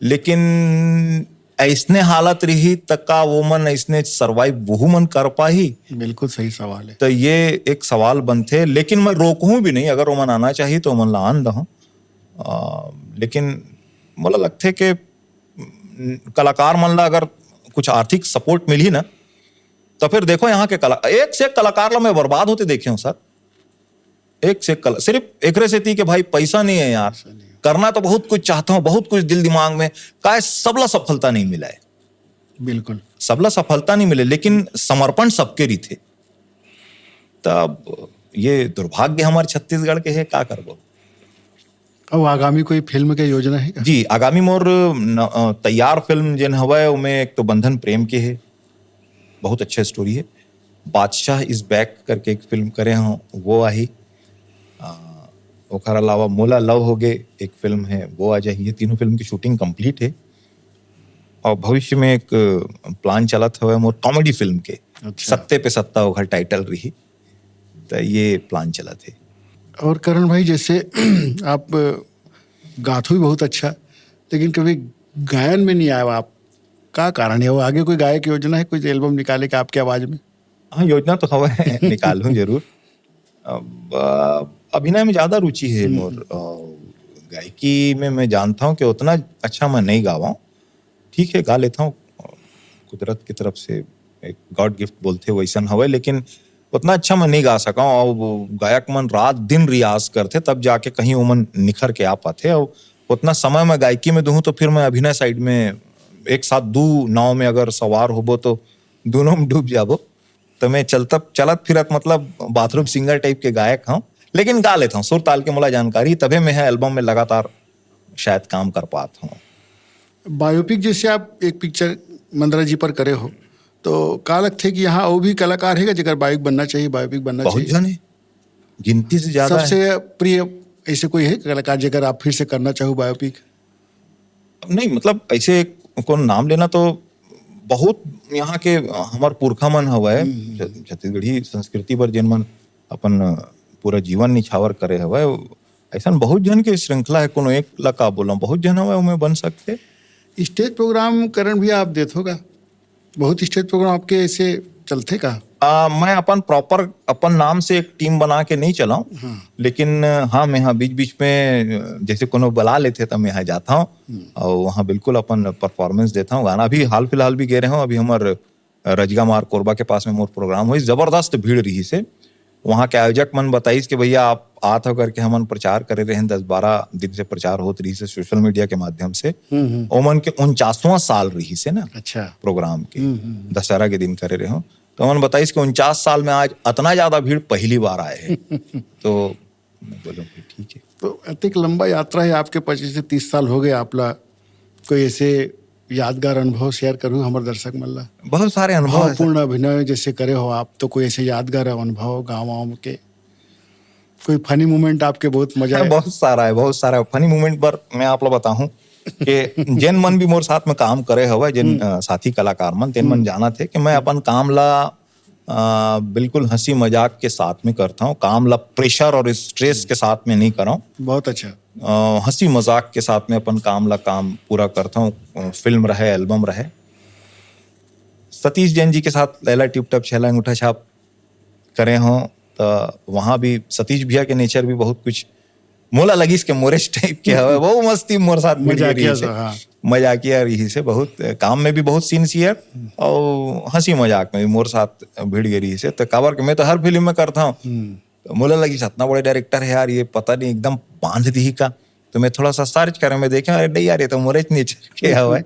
लेकिन अइसने हालत रही त का वो मन अइसने सर्वाइव वहू मन कर पाही? बिल्कुल सही सवाल है। तो ये एक सवाल बनथे, लेकिन मैं रोकहूँ भी नहीं, अगर ओमन आना चाहिए तो ओमन ला आन दहूँ। आ, लेकिन मोला लगथे कि कलाकार मन ला अगर कुछ आर्थिक सपोर्ट मिलही ना, तो फिर देखो यहाँ के कला-, एक से एक कलाकार ला मैं बर्बाद होते देखे हूँ सर, एक से एक कला-, सिर्फ एकरे सेती के भाई पैसा नहीं है यार, पैसा नहीं है। करना तो बहुत कुछ चाहता हूँ, बहुत कुछ दिल दिमाग में, काय सबला सफलता नहीं मिला है। बिल्कुल। सबला सफलता नहीं मिले, लेकिन समर्पण सबके रहिथे। तब ये दुर्भाग्य हमारे छत्तीसगढ़ के है, का करबो? अब आगामी कोई फिल्म के योजना है का? जी, आगामी मोर न-, अ, तैयार फिल्म जेन हवय, ओमे एक तो बंधन प्रेम के है, बहुत अच्छा स्टोरी है। बादशाह इज बैक करके एक फिल्म करे हूँ, वो आही। अ, ओकर अलावा मोला लव होगे एक फिल्म है, वो आ जाही। ये तीनों फिल्म की शूटिंग कंप्लीट है और भविष्य में एक प्लान चलत हवय मोर कॉमेडी फिल्म के, अच्छा। सत्ते पे सत्ता ओकर टाइटल रही, तो ये प्लान चलत है। और करण भाई, जैसे आप गाथो भी बहुत अच्छा, लेकिन कभी गायन में नहीं आए हो आप, का कारण है? वो आगे कोई गायक योजना है, कुछ एल्बम निकाले का आपके आवाज में? हाँ, योजना तो हवय, निकालूं जरूर। अब, अ, अभिनय में ज्यादा रुचि है हम्म। मोर। अ, गायकी में मैं जानता हूँ कि उतना अच्छा मैं नहीं गावा हूँ। ठीक है, गा लेता हूँ, अ, कुदरत की तरफ से एक गॉड गिफ्ट बोलथे, वैसन हवय, लेकिन उतना अच्छा मैं नहीं गा सका हूँ। और वो गायक मन रात दिन रियाज करथे, तब जाके कहीं ओमन निखर के आ पाथे। और उतना समय मैं गायकी में दूँ, तो फिर मैं अभिनय साइड में, एक साथ दू नाव में अगर सवार होबो, तो दोनों में डूब जाबो। तो मैं चलता, चलत फिरत, मतलब, बाथरूम सिंगर टाइप के गायक हूँ, लेकिन गा लेता हूँ। सुर ताल के मोला जानकारी, तभे मैं ह एल्बम में लगातार शायद काम कर पात हूँ। बायोपिक जैसे आप एक पिक्चर मंदरा जी पर करे हो, तो का लगथे कि यहाँ और भी कलाकार है जेकर बायोपिक बनना चाहिए, बायोपिक बनना बहुत चाहिए? जन है, गिनती से ज्यादा है। सबसे प्रिय ऐसे कोई है कलाकार जेकर आप फिर से करना चाहो बायोपिक? नहीं, मतलब, ऐसे कोनो नाम लेना तो बहुत यहाँ के, अ, हमर पुरखा मन हवय, हम्म, हम्म। छ-, छत्तीसगढ़ी संस्कृति बर जेन मन अपन, अ, पूरा जीवन निछावर करे हवय, ऐसन बहुत झन के श्रृंखला है, कोनो एक ला का बोलंव, बहुत झन हवय, ओमे बन सकथे। स्टेज प्रोग्राम, करण भैया, आप देत हो का? बहुत स्टेज प्रोग्राम आपके ऐसे चलथे का? आ, मैं अपन प्रॉपर अपन नाम से एक टीम बना के नहीं चलाऊं, हाँ। लेकिन, हाँ, मैं हाँ बीच-बीच में, जैसे कोनो बुला लेथे, त मैं हाँ जाता हूँ हम्म। और वहाँ बिल्कुल अपन परफॉर्मेंस देता हूँ। गाना भी हाल फिलहाल भी गे रहे हूँ, अभी हमर रजगा मार कोरबा के पास में मोर प्रोग्राम होइस, जबरदस्त भीड़ रहिस हे। वहाँ के आयोजक मन बताइस कि भैया, आप आत हो करके हमन प्रचार करे रहेन, दस बारह दिन से प्रचार होत रहिस हे सोशल मीडिया के माध्यम से। हम्म, हम्म। ओमन के उनचासवां साल रहिस हे ना अच्छा। प्रोग्राम के, हम्म, हम्म। दशहरा के दिन करे रहे हो। तो ओमन बताइस कि उनचास साल में आज अतना ज्यादा भीड़ पहली बार आए हे। तो मैं बोलूँ कि ठीक है। तो अतेक लंबा यात्रा है आपके, पच्चीस से तीस साल हो गए आप ला, कोई ऐसे यादगार अनुभव शेयर करू हमर दर्शक मन ला? बहुत सारे अनुभव है सर। भावपूर्ण अभिनय जैसे करे हो आप, तो कोई ऐसे यादगार अनुभव गाँव वाँव के, कोई फनी मोमेंट आपके बहुत मजा आए? बहुत सारा है, बहुत सारा फनी मोमेंट। पर मैं आप ला बताहूँ कि जेन मन भी मोर साथ में काम करे हवय, जेन अ, साथी कलाकार मन, तेन मन जानत हे कि मैं अपन काम ला अ, बिल्कुल हंसी मजाक के साथ में करता हूँ। काम ला प्रेशर और स्ट्रेस के साथ में नहीं करता हूँ। बहुत अच्छा। अ, हंसी मजाक के साथ में अपन काम ला काम पूरा करता हूँ। अ, फिल्म रहे, एल्बम रहे, सतीश जैन जी के साथ लैला टिप टॉप छैला अंगूठा छाप करे हों, तो वहाँ भी सतीश भैया के नेचर भी बहुत कुछ मोला लगिस के मोरेच टाइप के हवे, वो मस्ती मोर साथ भिड़ गे मजाकिया रहिस हे। सा, हाँ। मजाकिया रहिस हे बहुत, काम में भी बहुत सिंसियर और हंसी मजाक में भी मोर साथ भिड़ गे रहिस हे। तो काबर के मैं तो हर फिल्म में करता हूँ, हम्म। तो मोला लगिस अतना बड़े डायरेक्टर है यार, ये पता नहीं एकदम बांध दिही का। तो मैं थोड़ा सा सर्च करे में देखे, अरे नहीं यार, ये तो मोरेच नेचर के हवे।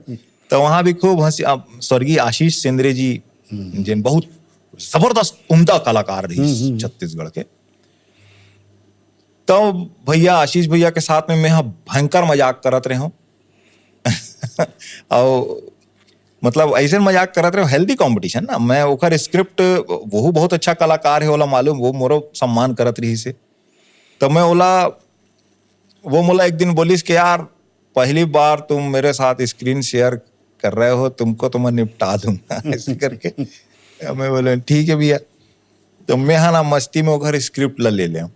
तो वहाँ भी खूब हंसी। अब स्वर्गीय आशीष सेंद्रे जी, जिन बहुत जबरदस्त उम्दा कलाकार रहिस छत्तीसगढ़ के, तो भैया आशीष भैया के साथ में मैं ह भयंकर मजाक करत रहे हूँ। और मतलब ऐसे मजाक करत रहे, हेल्दी कंपटीशन ना। मैं ओकर स्क्रिप्ट, वो बहुत अच्छा कलाकार है, ओला मालूम, वो मोरो सम्मान करत रहिस हे। तो मैं ओला, वो मोला एक दिन बोलिस कि यार, पहली बार तुम मेरे साथ स्क्रीन शेयर कर रहे हो, तुमको तो मैं निपटा दूंगा। ऐसे करके मैं बोले ठीक है भैया। तो मैं हा ना मस्ती में ओकर स्क्रिप्ट ला ले लेंव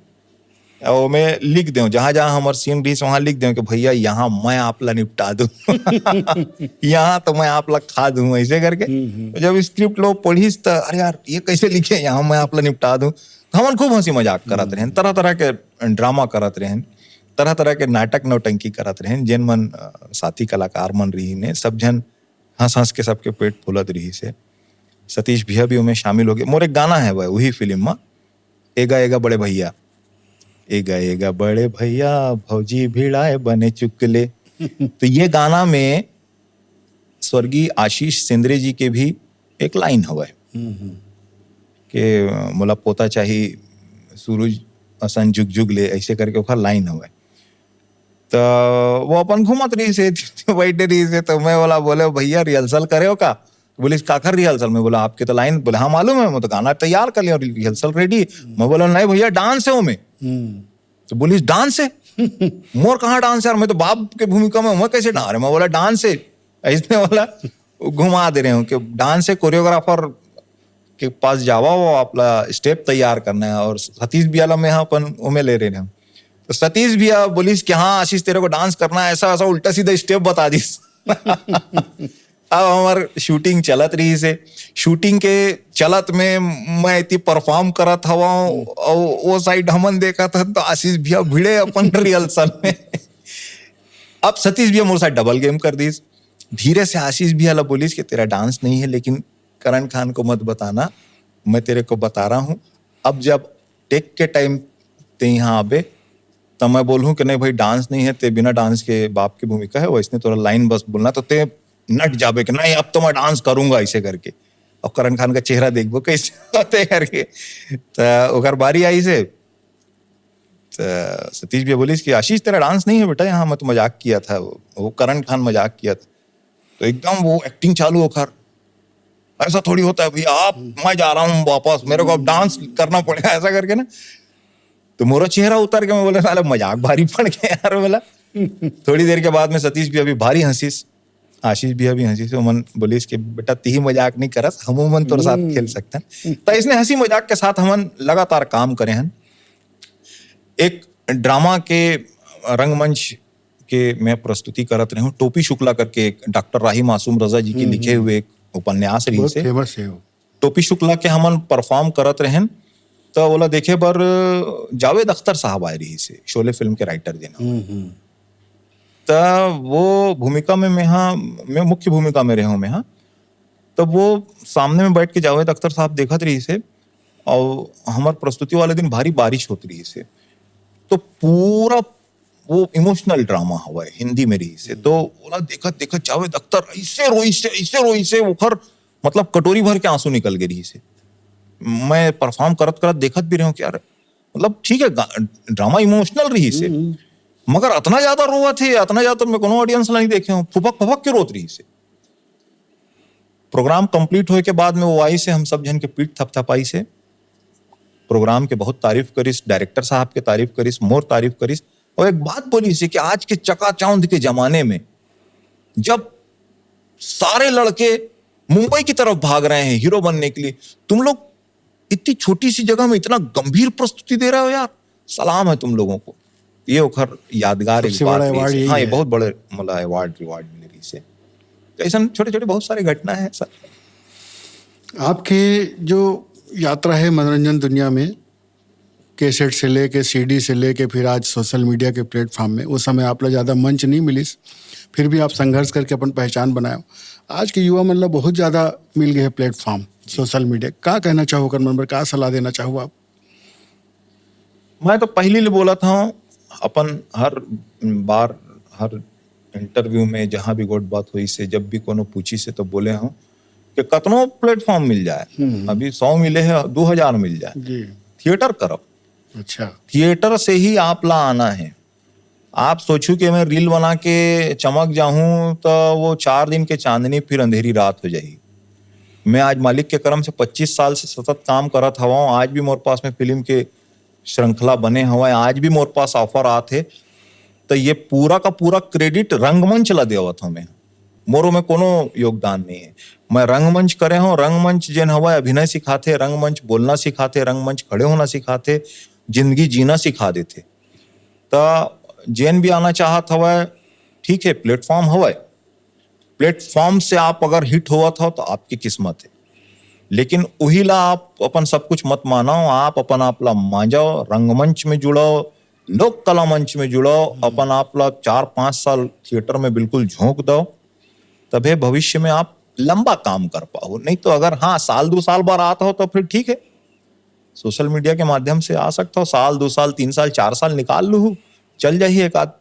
और मैं लिख देंव, जहां जहां हमर सीन रहिस वहां लिख देंव कि भैया यहाँ मैं आप ला निपटा दूं। यहाँ तो मैं आप ला खा दूं, ऐसे करके। तो जब स्क्रिप्ट लोग पढ़िस त अरे यार ये कैसे लिखे, यहाँ मैं आप ला निपटा दूं। तो हमन खूब हंसी मजाक करत रहेन, तरह तरह के ड्रामा करत रहेन, तरह तरह के नाटक नौटंकी करत रहेन। जेन मन अ, साथी कलाकार मन रहिन हे, सब झन हंस हंस के सबके पेट फूलत रहिस हे। सतीश भैया भी ओमे शामिल हो गए। मोर एक गाना है भाई वही फिल्म में, एगा एगा बड़े भैया, एगा एगा बड़े भैया, भौजी भिड़ाए बने चुकले। तो ये गाना में स्वर्गीय आशीष सेंद्रे जी के भी एक लाइन हवय हम्म, हम्म। कि अ, मोला पोता चाही सूरज असन जुग जुग ले, ऐसे करके ओखर लाइन हवय। तो वो अपन घूमत रहिस हे, बैठे रहिस हे, तो मैं बोला, बोले भैया रिहर्सल करे हो का? बोलिस काकर रिहर्सल? मैं बोला आपके तो लाइन। बोले हाँ मालूम है, मैं तो गाना तैयार कर लिया, रिहर्सल रेडी। मैं बोला नहीं भैया डांस है ओमे। हम्म। तो बोलिस डांस है? मोर कहाँ डांस है यार, मैं तो बाप के भूमिका में हूँ, मैं कैसे डांस? मैं बोला डांस है। ऐसने वाला घुमा दे रहे हूँ कि डांस है, कोरियोग्राफर के पास जावा, वो आपला स्टेप तैयार करना है। और सतीश भैया ला मैं हा अपन ओमे ले रहे हूँ। तो सतीश भैया बोलिस कि हाँ आशीष, तेरे को डांस करना है, ऐसा ऐसा उल्टा सीधा स्टेप बता दिस। अब हमर शूटिंग चलत रहिस हे। शूटिंग के चलत में मैं एती परफॉर्म करत हवं, अउ वो साइड हमन देखत हन तो आशीष भैया भिड़े अपन रिहर्सल में। अब सतीश भैया मोर साथ डबल गेम कर दिस। धीरे से आशीष भैया ला बोलिस कि तेरा डांस नहीं है, लेकिन करण खान को मत बताना, मैं तेरे को बता रहा हूँ। अब जब टेक के टाइम ते यहाँ आबे, तो मैं बोलूँ कि नहीं भाई डांस नहीं है, ते बिना डांस के बाप की भूमिका है, वैसने तोरा लाइन बस बोलना, तो ते नट जाबे कि नहीं अब तो मैं डांस करूंगा ऐसे करके। और करण खान का चेहरा देखबो कैसे होते करके। तो ओकर बारी आई से, तो सतीश भैया बोलिस कि आशीष तेरा डांस नहीं है बेटा, यहाँ मैं तो मजाक किया था, वो करण खान मजाक किया था। तो एकदम वो एक्टिंग चालू ओकर, ऐसा थोड़ी होता है भैया, आप, मैं जा रहा हूँ वापस, मेरे को अब डांस करना पड़ेगा ऐसा करके ना। तो मोरो चेहरा उतर के मैं बोले साले मजाक भारी पड़ गया यार बोला। थोड़ी देर के बाद में सतीश भैया भी भारी हंसिस, आशीष भैया भी हंसिस, ओमन बोलिस कि बेटा तिही मजाक नहीं करस, हम ओमन तोर साथ खेल सकते हैं। तो इसने हंसी मजाक के साथ हमन लगातार काम करे हैं। एक ड्रामा के रंगमंच के मैं प्रस्तुति करत रहे हूँ, टोपी शुक्ला करके एक डॉक्टर राही मासूम रजा जी के लिखे हुए एक उपन्यास रहिस बहुत हे। फेमस है वो। टोपी शुक्ला के हमन परफॉर्म करत रहेन, तो ओला देखे बर जावेद अख्तर साहब आए रहिस हे, शोले फिल्म के राइटर जेन। हम्म, हम्म। त वो भूमिका में मैं हा, मैं मुख्य भूमिका में रहे हूँ मैं हा। तब वो सामने में बैठ के जावेद अख्तर साहब देखत रहिस हे, और हमर प्रस्तुति वाले दिन भारी बारिश होत रहिस हे, तो पूरा वो इमोशनल ड्रामा हवय, हिंदी में रहिस हे। तो ओला देखत देखत जावेद अख्तर ऐसे रोइस हे, ऐसे रोइस हे, ओखर मतलब कटोरी भर के आंसू निकल गे रहिस हे। मैं परफॉर्म करत करत देखत भी रहे हूँ कि यार, मतलब ठीक है, ड्रामा इमोशनल रहिस हे, मगर अतना ज्यादा रोवत हे, अतना ज्यादा मैं कोनो ऑडियंस ला नहीं देखे हूँ, फुफक फुफक के रोत रहिस हे। प्रोग्राम कंप्लीट होए के बाद में वो आइस हे, हम सब झन के पीठ थपथपाइस हे, प्रोग्राम के बहुत तारीफ करिस, डायरेक्टर साहब के तारीफ करिस, मोर तारीफ करिस, और एक बात बोलिस हे कि आज के चकाचौंध के जमाने में जब सारे लड़के मुंबई की तरफ भाग रहे हैं हीरो बनने के लिए, तुम लोग इतनी छोटी सी जगह में इतना गंभीर प्रस्तुति दे रहे हो यार, सलाम है तुम लोगों को। ये ओखर यादगार एक बात रहिस हे। हाँ, ये बहुत बड़े, मतलब, अवार्ड रिवार्ड मिले रहिस हे। तो ऐसा छोटे छोटे बहुत सारे घटना है सर। आपके जो यात्रा है मनोरंजन दुनिया में, कैसेट से लेके, सीडी से लेके, फिर आज सोशल मीडिया के प्लेटफॉर्म में, उस समय आप ला ज्यादा मंच नहीं मिलिस, फिर भी आप संघर्ष करके अपन पहचान बनाए। आज के युवा मन ला बहुत ज्यादा मिल गए प्लेटफॉर्म सोशल मीडिया, का कहना चाहो ओकर मन बर, का सलाह देना चाहो आप? मैं तो पहली ले बोलत हूँ, अपन हर बार, हर इंटरव्यू में, जहाँ भी गोठ बात होइस हे, जब भी कोनो पूछिस हे तो बोले हूँ कि कतनो प्लेटफॉर्म मिल जाए, अभी सौ मिले हे, दो हजार मिल जाए, जी। थिएटर करव। अच्छा। थिएटर से ही आप ला आना है। आप सोचू कि मैं रील बना के चमक जाहूं, तो वो चार दिन के चांदनी फिर अंधेरी रात हो जाही। मैं आज मालिक के करम से पच्चीस साल से सतत काम करत हवं, आज भी मोर पास में फिल्म के श्रृंखला बने हवय, आज भी मोर पास ऑफर आत हे, तो ये पूरा का पूरा क्रेडिट रंगमंच ला देवत हवं मैं। मोरो में कोनो योगदान नहीं है। मैं रंगमंच करे हवं, रंगमंच जेन हवय अभिनय सिखाथे, रंगमंच बोलना सिखाथे, रंगमंच खड़े होना सिखाथे, जिंदगी जीना सिखा देथे। त जेन भी आना चाहत हवय, ठीक है, प्लेटफॉर्म हवय, प्लेटफॉर्म से आप अगर हिट होवत हो तो आपकी किस्मत है, लेकिन उही ला आप अपन सब कुछ मत मानो, आप अपन आप ला मांजो, रंगमंच में जुड़ो, लोक कला मंच में जुड़ो, अपन आप ला चार पांच साल थिएटर में बिल्कुल झोंक दो, तभे भविष्य में आप लंबा काम कर पाओ। नहीं तो अगर हाँ, साल दो साल बार आत हो तो फिर ठीक है, सोशल मीडिया के माध्यम से आ सकता हो, साल, दो साल, तीन साल, चार साल निकाल लूहू, चल जाही एक आध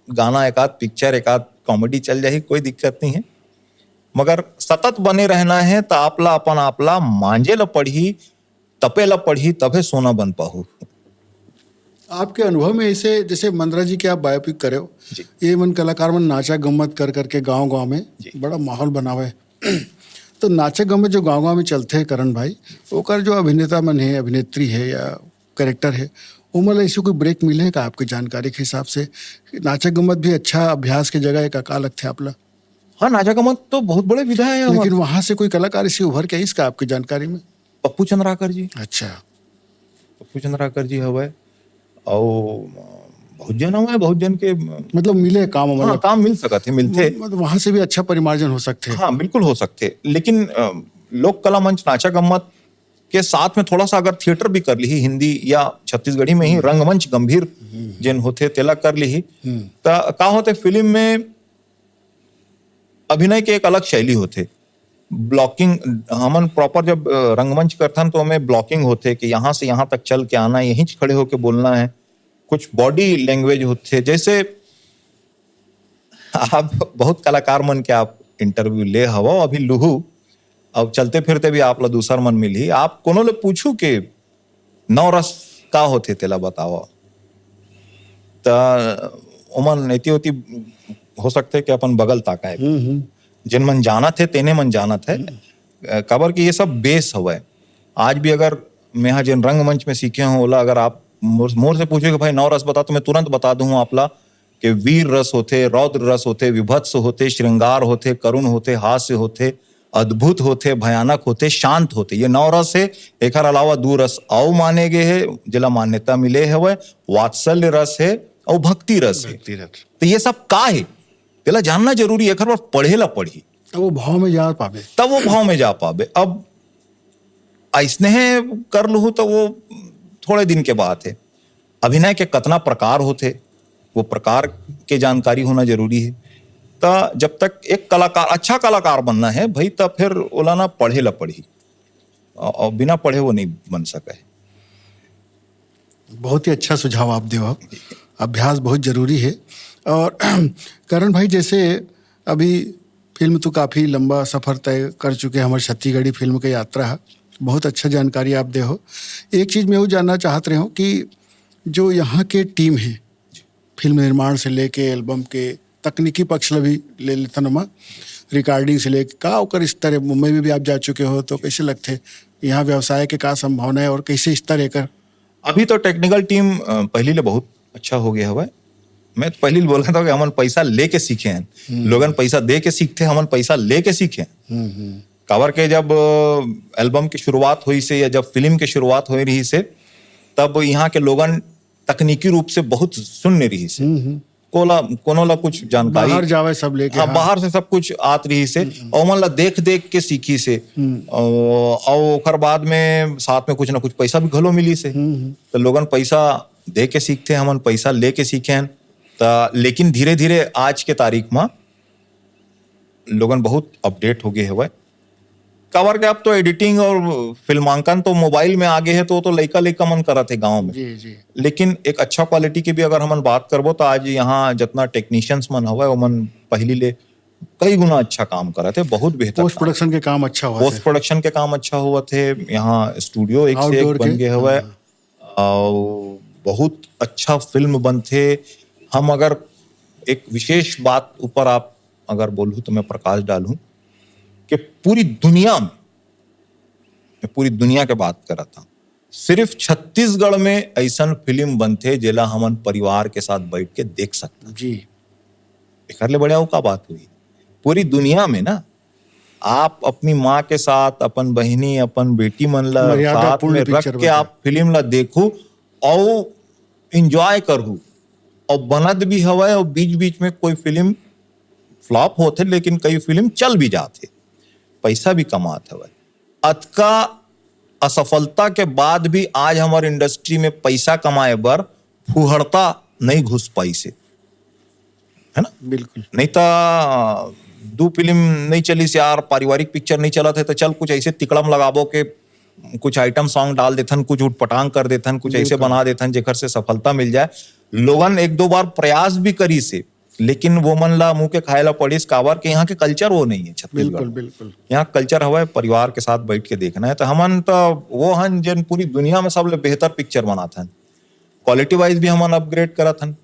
गाना, एक आध पिक्चर, एक आध कॉमेडी चल जाही, कोई दिक्कत नहीं है। मगर सतत बने रहना है, त आप ला अपन आप ला मांजे ला पड़ही, तपे ला पड़ही, तभे सोना बन पाहू। आपके अनुभव में ऐसे, जैसे मंदरा जी के आप बायोपिक करे हो, जी। ये मन कलाकार मन नाचा गम्मत कर करके गांव-गांव में जी। बड़ा माहौल बनावे। तो नाचा गम्मत जो गांव-गांव में चलथे करण भाई, ओकर जो अभिनेता मन हे, अभिनेत्री हे या कैरेक्टर हे, ओमन ला ऐसे कोई ब्रेक मिले हे का आपके जानकारी के हिसाब से? नाचा गम्मत भी अच्छा अभ्यास के जगह हे का, का लगथे आप ला? हाँ, नाचा गम्मत तो बहुत बड़े विधा हे हमर। लेकिन वहां से कोई कलाकार ऐसे उभर के आइस का आपके जानकारी में? पप्पू चंद्राकर जी। अच्छा। पप्पू चंद्राकर जी हवय, अउ बहुत जन हवय, बहुत जन के मतलब मिले काम, हाँ, मतलब काम मिल सकत हे, मिलथे। मतलब वहां से भी अच्छा परिमार्जन हो सकथे। हाँ, बिल्कुल हो सकथे, लेकिन, अ, लोक कला मंच नाचा गम्मत के साथ में थोड़ा सा अगर थिएटर भी कर लिही, हिंदी या छत्तीसगढ़ी में ही हम्म। रंगमंच गंभीर हम्म। जेन होथे, तेला कर लिही, हम्म। त का होथे, फिल्म में अभिनय के एक अलग शैली होथे। ब्लॉकिंग, हमन प्रॉपर जब, अ, रंगमंच करथन, तो हमें ब्लॉकिंग होथे कि यहाँ से यहाँ तक चल के आना है, यहीं खड़े होके बोलना है। कुछ बॉडी लैंग्वेज होथे, जैसे आप बहुत कलाकार मन के आप इंटरव्यू ले हवो, अभी लुहू, अब चलते फिरते भी आप ला दूसर मन मिलही, आप कोनो ले पूछू के नौ रस का होथे, तेला बतावा, त ओमन एती ओती हो सकथे कि अपन बगल ताकाय। हम्म, हम्म। जेन मन जानत हे, तेने मन जानत हे। हम्म। अ, काबर कि ये सब बेस हवय। आज भी अगर मैं हा जेन रंगमंच में सीखे हूँ, ओला अगर आप मोर, मोर से पूछो कि भाई नौ रस बता, तो मैं तुरंत बता दूँ आप ला कि वीर रस होथे, रौद्र रस होथे, विभत्स होथे, श्रृंगार होथे, करुण होथे, हास्य होथे, अद्भुत होथे, भयानक होथे, शांत होथे। ये नौ रस हे। एकर अलावा दू रस अउ माने गे हे, जेला मान्यता मिले हवय, वात्सल्य रस हे अउ भक्ति रस हे। भक्ति रस। तो ये सब का हे, तेला जानना जरूरी हे, एकर बर पढ़े ला पड़ही। तब वो भाव में जा पाबे। तब वो भाव में जा पाबे। अब अइसने कर लुहू तो वो थोड़े दिन के बात हे। अभिनय के कतना प्रकार होथे, वो प्रकार के जानकारी होना जरूरी हे। त जब तक एक कलाकार, अच्छा कलाकार बनना हे भाई, त फिर ओला ना पढ़े ला पड़ही। और, और बिना पढ़े वो नहीं बन सका है। बहुत ही अच्छा सुझाव आप देव। अभ्यास बहुत जरूरी है। और करण भाई, जैसे अभी फिल्म तो काफ़ी लंबा सफ़र तय कर चुके हैं, हमारे छत्तीसगढ़ी फिल्म के यात्रा है, बहुत अच्छा जानकारी आप दे हो। एक चीज़ मैं वो जानना चाहत रहे हूँ कि जो यहाँ के टीम है, फिल्म निर्माण से लेके एल्बम के तकनीकी पक्ष ला भी ले लेथन ओमा, रिकॉर्डिंग से लेके का ओकर स्तर है, मुंबई में भी आप जा चुके हो तो कैसे लगथे, यहाँ व्यवसाय के का संभावना है और कैसे स्तर एकर? अभी तो टेक्निकल टीम पहली ले बहुत अच्छा हो गया हवय। मैं तो पहली ले बोला था कि हमन पैसा लेके सीखे हैं, लोगन पैसा दे के सीखते, हमन पैसा लेके सीखे। काबर के जब एल्बम की शुरुआत हुई से या जब फिल्म की शुरुआत हो रही से, तब यहाँ के लोगन तकनीकी रूप से बहुत शून्य रही से। कोला कोनो ला कुछ जानकारी बाहर जावे सब लेके, हाँ, हाँ। बाहर से सब कुछ आत रही से, और ओमन ला देख देख के सीखी से। और और ओकर बाद में साथ में कुछ ना कुछ पैसा भी घलो मिली से। तो लोगन पैसा दे के सीखते, हमन पैसा लेके सीखे हैं। त लेकिन धीरे धीरे आज के तारीख में लोगन बहुत अपडेट हो गए हवय। काबर के अब तो एडिटिंग और फिल्मांकन तो मोबाइल में आ गए है, तो तो लइका लइका मन करत है गांव में। जी जी। लेकिन एक अच्छा क्वालिटी की भी अगर हमन बात करबो, तो आज यहाँ जितना टेक्नीशियंस मन हवय, ओमन पहली ले कई गुना अच्छा काम करत है, बहुत बेहतर पोस्ट काम। प्रोडक्शन के काम अच्छा हुआ पोस्ट प्रोडक्शन के काम अच्छा होवत है। यहाँ स्टूडियो एक से आउटडोर एक बन के, गए हवय हाँ। और बहुत अच्छा फिल्म बनथे। हम अगर एक विशेष बात ऊपर आप अगर बोलूँ तो मैं प्रकाश डालूँ कि पूरी दुनिया में, मैं पूरी दुनिया के बात करत हूँ, सिर्फ छत्तीसगढ़ में ऐसन फिल्म बनथे जेला हमन परिवार के साथ बैठ के देख सकथन। जी। एकर ले बढ़िया अउ का बात हुई? पूरी दुनिया में ना, आप अपनी माँ के साथ, अपन बहिनी, अपन बेटी मन ला मर्यादा साथ पूर्ण में रख पिक्चर के बनथे। आप फिल्म ला देखू और एंजॉय करू, और बनत भी हवय और बीच बीच में कोई फिल्म फ्लॉप होथे, लेकिन कई फिल्म चल भी जाथे, पैसा भी कमात हवय। अतका असफलता के बाद भी आज हमर इंडस्ट्री में पैसा कमाए बर फुहड़ता नहीं घुस पाइस हे, है ना? बिल्कुल। नहीं तो दू फिल्म नहीं चलिस यार, पारिवारिक पिक्चर नहीं चलत है, तो चल कुछ ऐसे तिकड़म लगाबो के कुछ आइटम सॉन्ग डाल देथन, कुछ उटपटांग कर देथन, कुछ ऐसे बिल्कुल। बना देथन जेकर से सफलता मिल जाए। लोगन एक दो बार प्रयास भी करिस हे, लेकिन वो मन ला मुंह के खाए ला पड़िस, काबर के यहाँ के कल्चर वो नहीं है छत्तीसगढ़ बिल्कुल में। बिल्कुल। यहाँ कल्चर हवय परिवार के साथ बैठ के देखना है। तो हमन तो वो हन जेन पूरी दुनिया में सबले बेहतर पिक्चर बनाथन, क्वालिटी वाइज भी हमन अपग्रेड करत हन।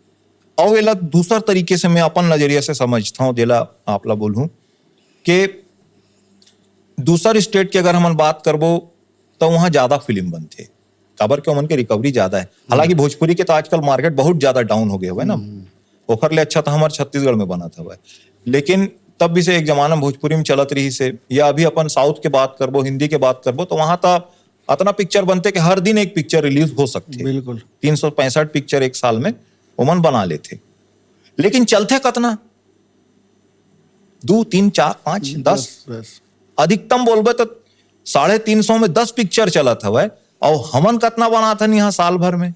और एला दूसर तरीके से मैं अपन नजरिया से समझता हूँ, जेला आप ला बोलूँ कि दूसर स्टेट की अगर हमन बात करबो तो वहाँ ज्यादा फिल्म बनथे, काबर के ओमन के रिकवरी ज्यादा है। हालांकि भोजपुरी के तो आजकल मार्केट बहुत ज्यादा डाउन हो गए हुए ना, ओखर ले अच्छा तो हमारे छत्तीसगढ़ में बनत हवय। लेकिन तब भी से एक जमाना में भोजपुरी में चलत रही से, या अभी अपन साउथ के बात करबो, हिंदी के बात करबो, तो वहाँ तो अतना पिक्चर बनथे कि हर दिन एक पिक्चर रिलीज हो सकथे। बिल्कुल। तीन सौ पैंसठ पिक्चर एक साल में ओमन बना लेथे, लेकिन चलथे कतना? दू, तीन, चार, पाँच, दस। बस। अधिकतम बोलबे तो साढ़े तीन सौ में दस पिक्चर चलत हवय, और हमन कतना बनात हन यहाँ साल भर में?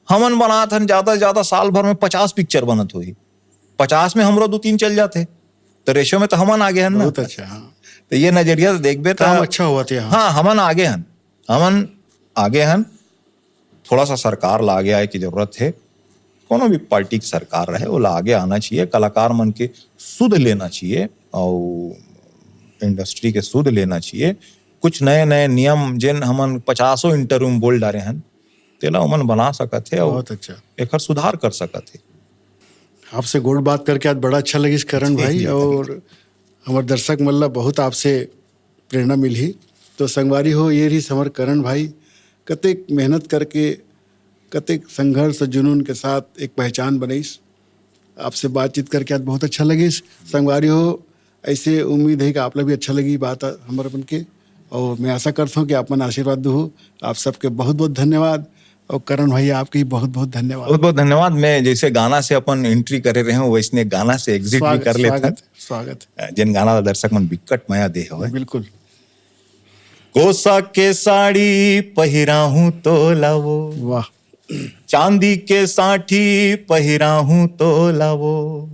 हमन बनात हन ज्यादा से ज्यादा साल भर में पचास पिक्चर बनत होही, पचास में हमरो दू तीन चल जाथे, तो रेशियो में तो हमन आगे हन ना। बहुत अच्छा। हाँ। तो ये नजरिया से देखबे तो काम अच्छा होवत हे यहाँ। हाँ, हमन आगे हन, हमन आगे हन। थोड़ा सा सरकार ला आगे आए की जरूरत है, कोनो भी पार्टी की सरकार रहे, वो ला आगे आना चाहिए, कलाकार मन के सुध लेना चाहिए और इंडस्ट्री के सुध लेना चाहिए। कुछ नए नए नियम जेन हमन पचासों इंटरव्यू में बोल डारे हन, तेला ओमन बना सकत हे और बहुत अच्छा। एकर सुधार कर सकत हे। आपसे गोठ बात करके आज बड़ा अच्छा लगिस करण जी, भाई, जी, और हमर दर्शक मन ला बहुत आपसे प्रेरणा मिलही। तो संगवारी हो, ये रहिस हमर करण भाई, कतेक मेहनत करके, कतेक संघर्ष और जुनून के साथ एक पहचान बनइस। आपसे बातचीत करके आज बहुत अच्छा लगिस। संगवारी हो, ऐसे उम्मीद है कि आप ला भी अच्छा लगी बात हमर अपन के, और मैं आशा करता हूँ कि आप मन आशीर्वाद दो। आप सबके बहुत बहुत धन्यवाद, और करण भाई आपके भी बहुत बहुत धन्यवाद। बहुत बहुत धन्यवाद। मैं जैसे गाना से अपन एंट्री करे रहे हूँ, वैसने गाना से एग्जिट भी स्वागत, कर लेथन। स्वागत, स्वागत। जेन गाना ला दर्शक मन बिकट मया दे हवय। बिल्कुल। कोसा के साड़ी पहिराहूं तोला वो, वाह। चांदी के सांठी पहिराहूं तोला वो,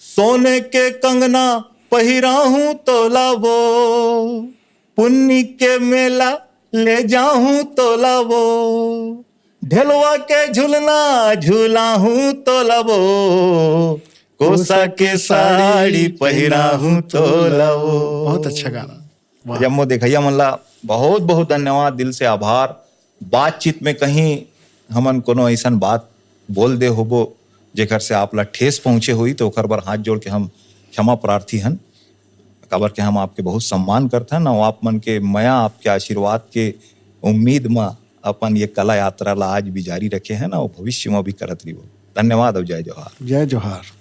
सोने के कंगना पहिराहूं तोला वो, पुन्नी के मेला ले जाहूं तोला वो, ढेलवा के झुलना झुलाहूं तोला वो, कोसा के साड़ी पहिराहूं तोला वो। बहुत अच्छा गाना। वाह। जम्मो देखइया मन ला बहुत बहुत धन्यवाद, दिल से आभार। बातचीत में कहीं हमन कोनो ऐसन बात बोल दे होबो जेकर से आप ला ठेस पहुंचे होई, तो ओकर बर हाथ जोड़ के हम क्षमा प्रार्थी हन, काबर के हम आपके बहुत सम्मान करथन और आप मन के मया, आपके आशीर्वाद के उम्मीद म अपन ये कला यात्रा ला आज भी जारी रखे हन और भविष्य में भी करत रहिबो। धन्यवाद और जय जोहार। जय जोहार।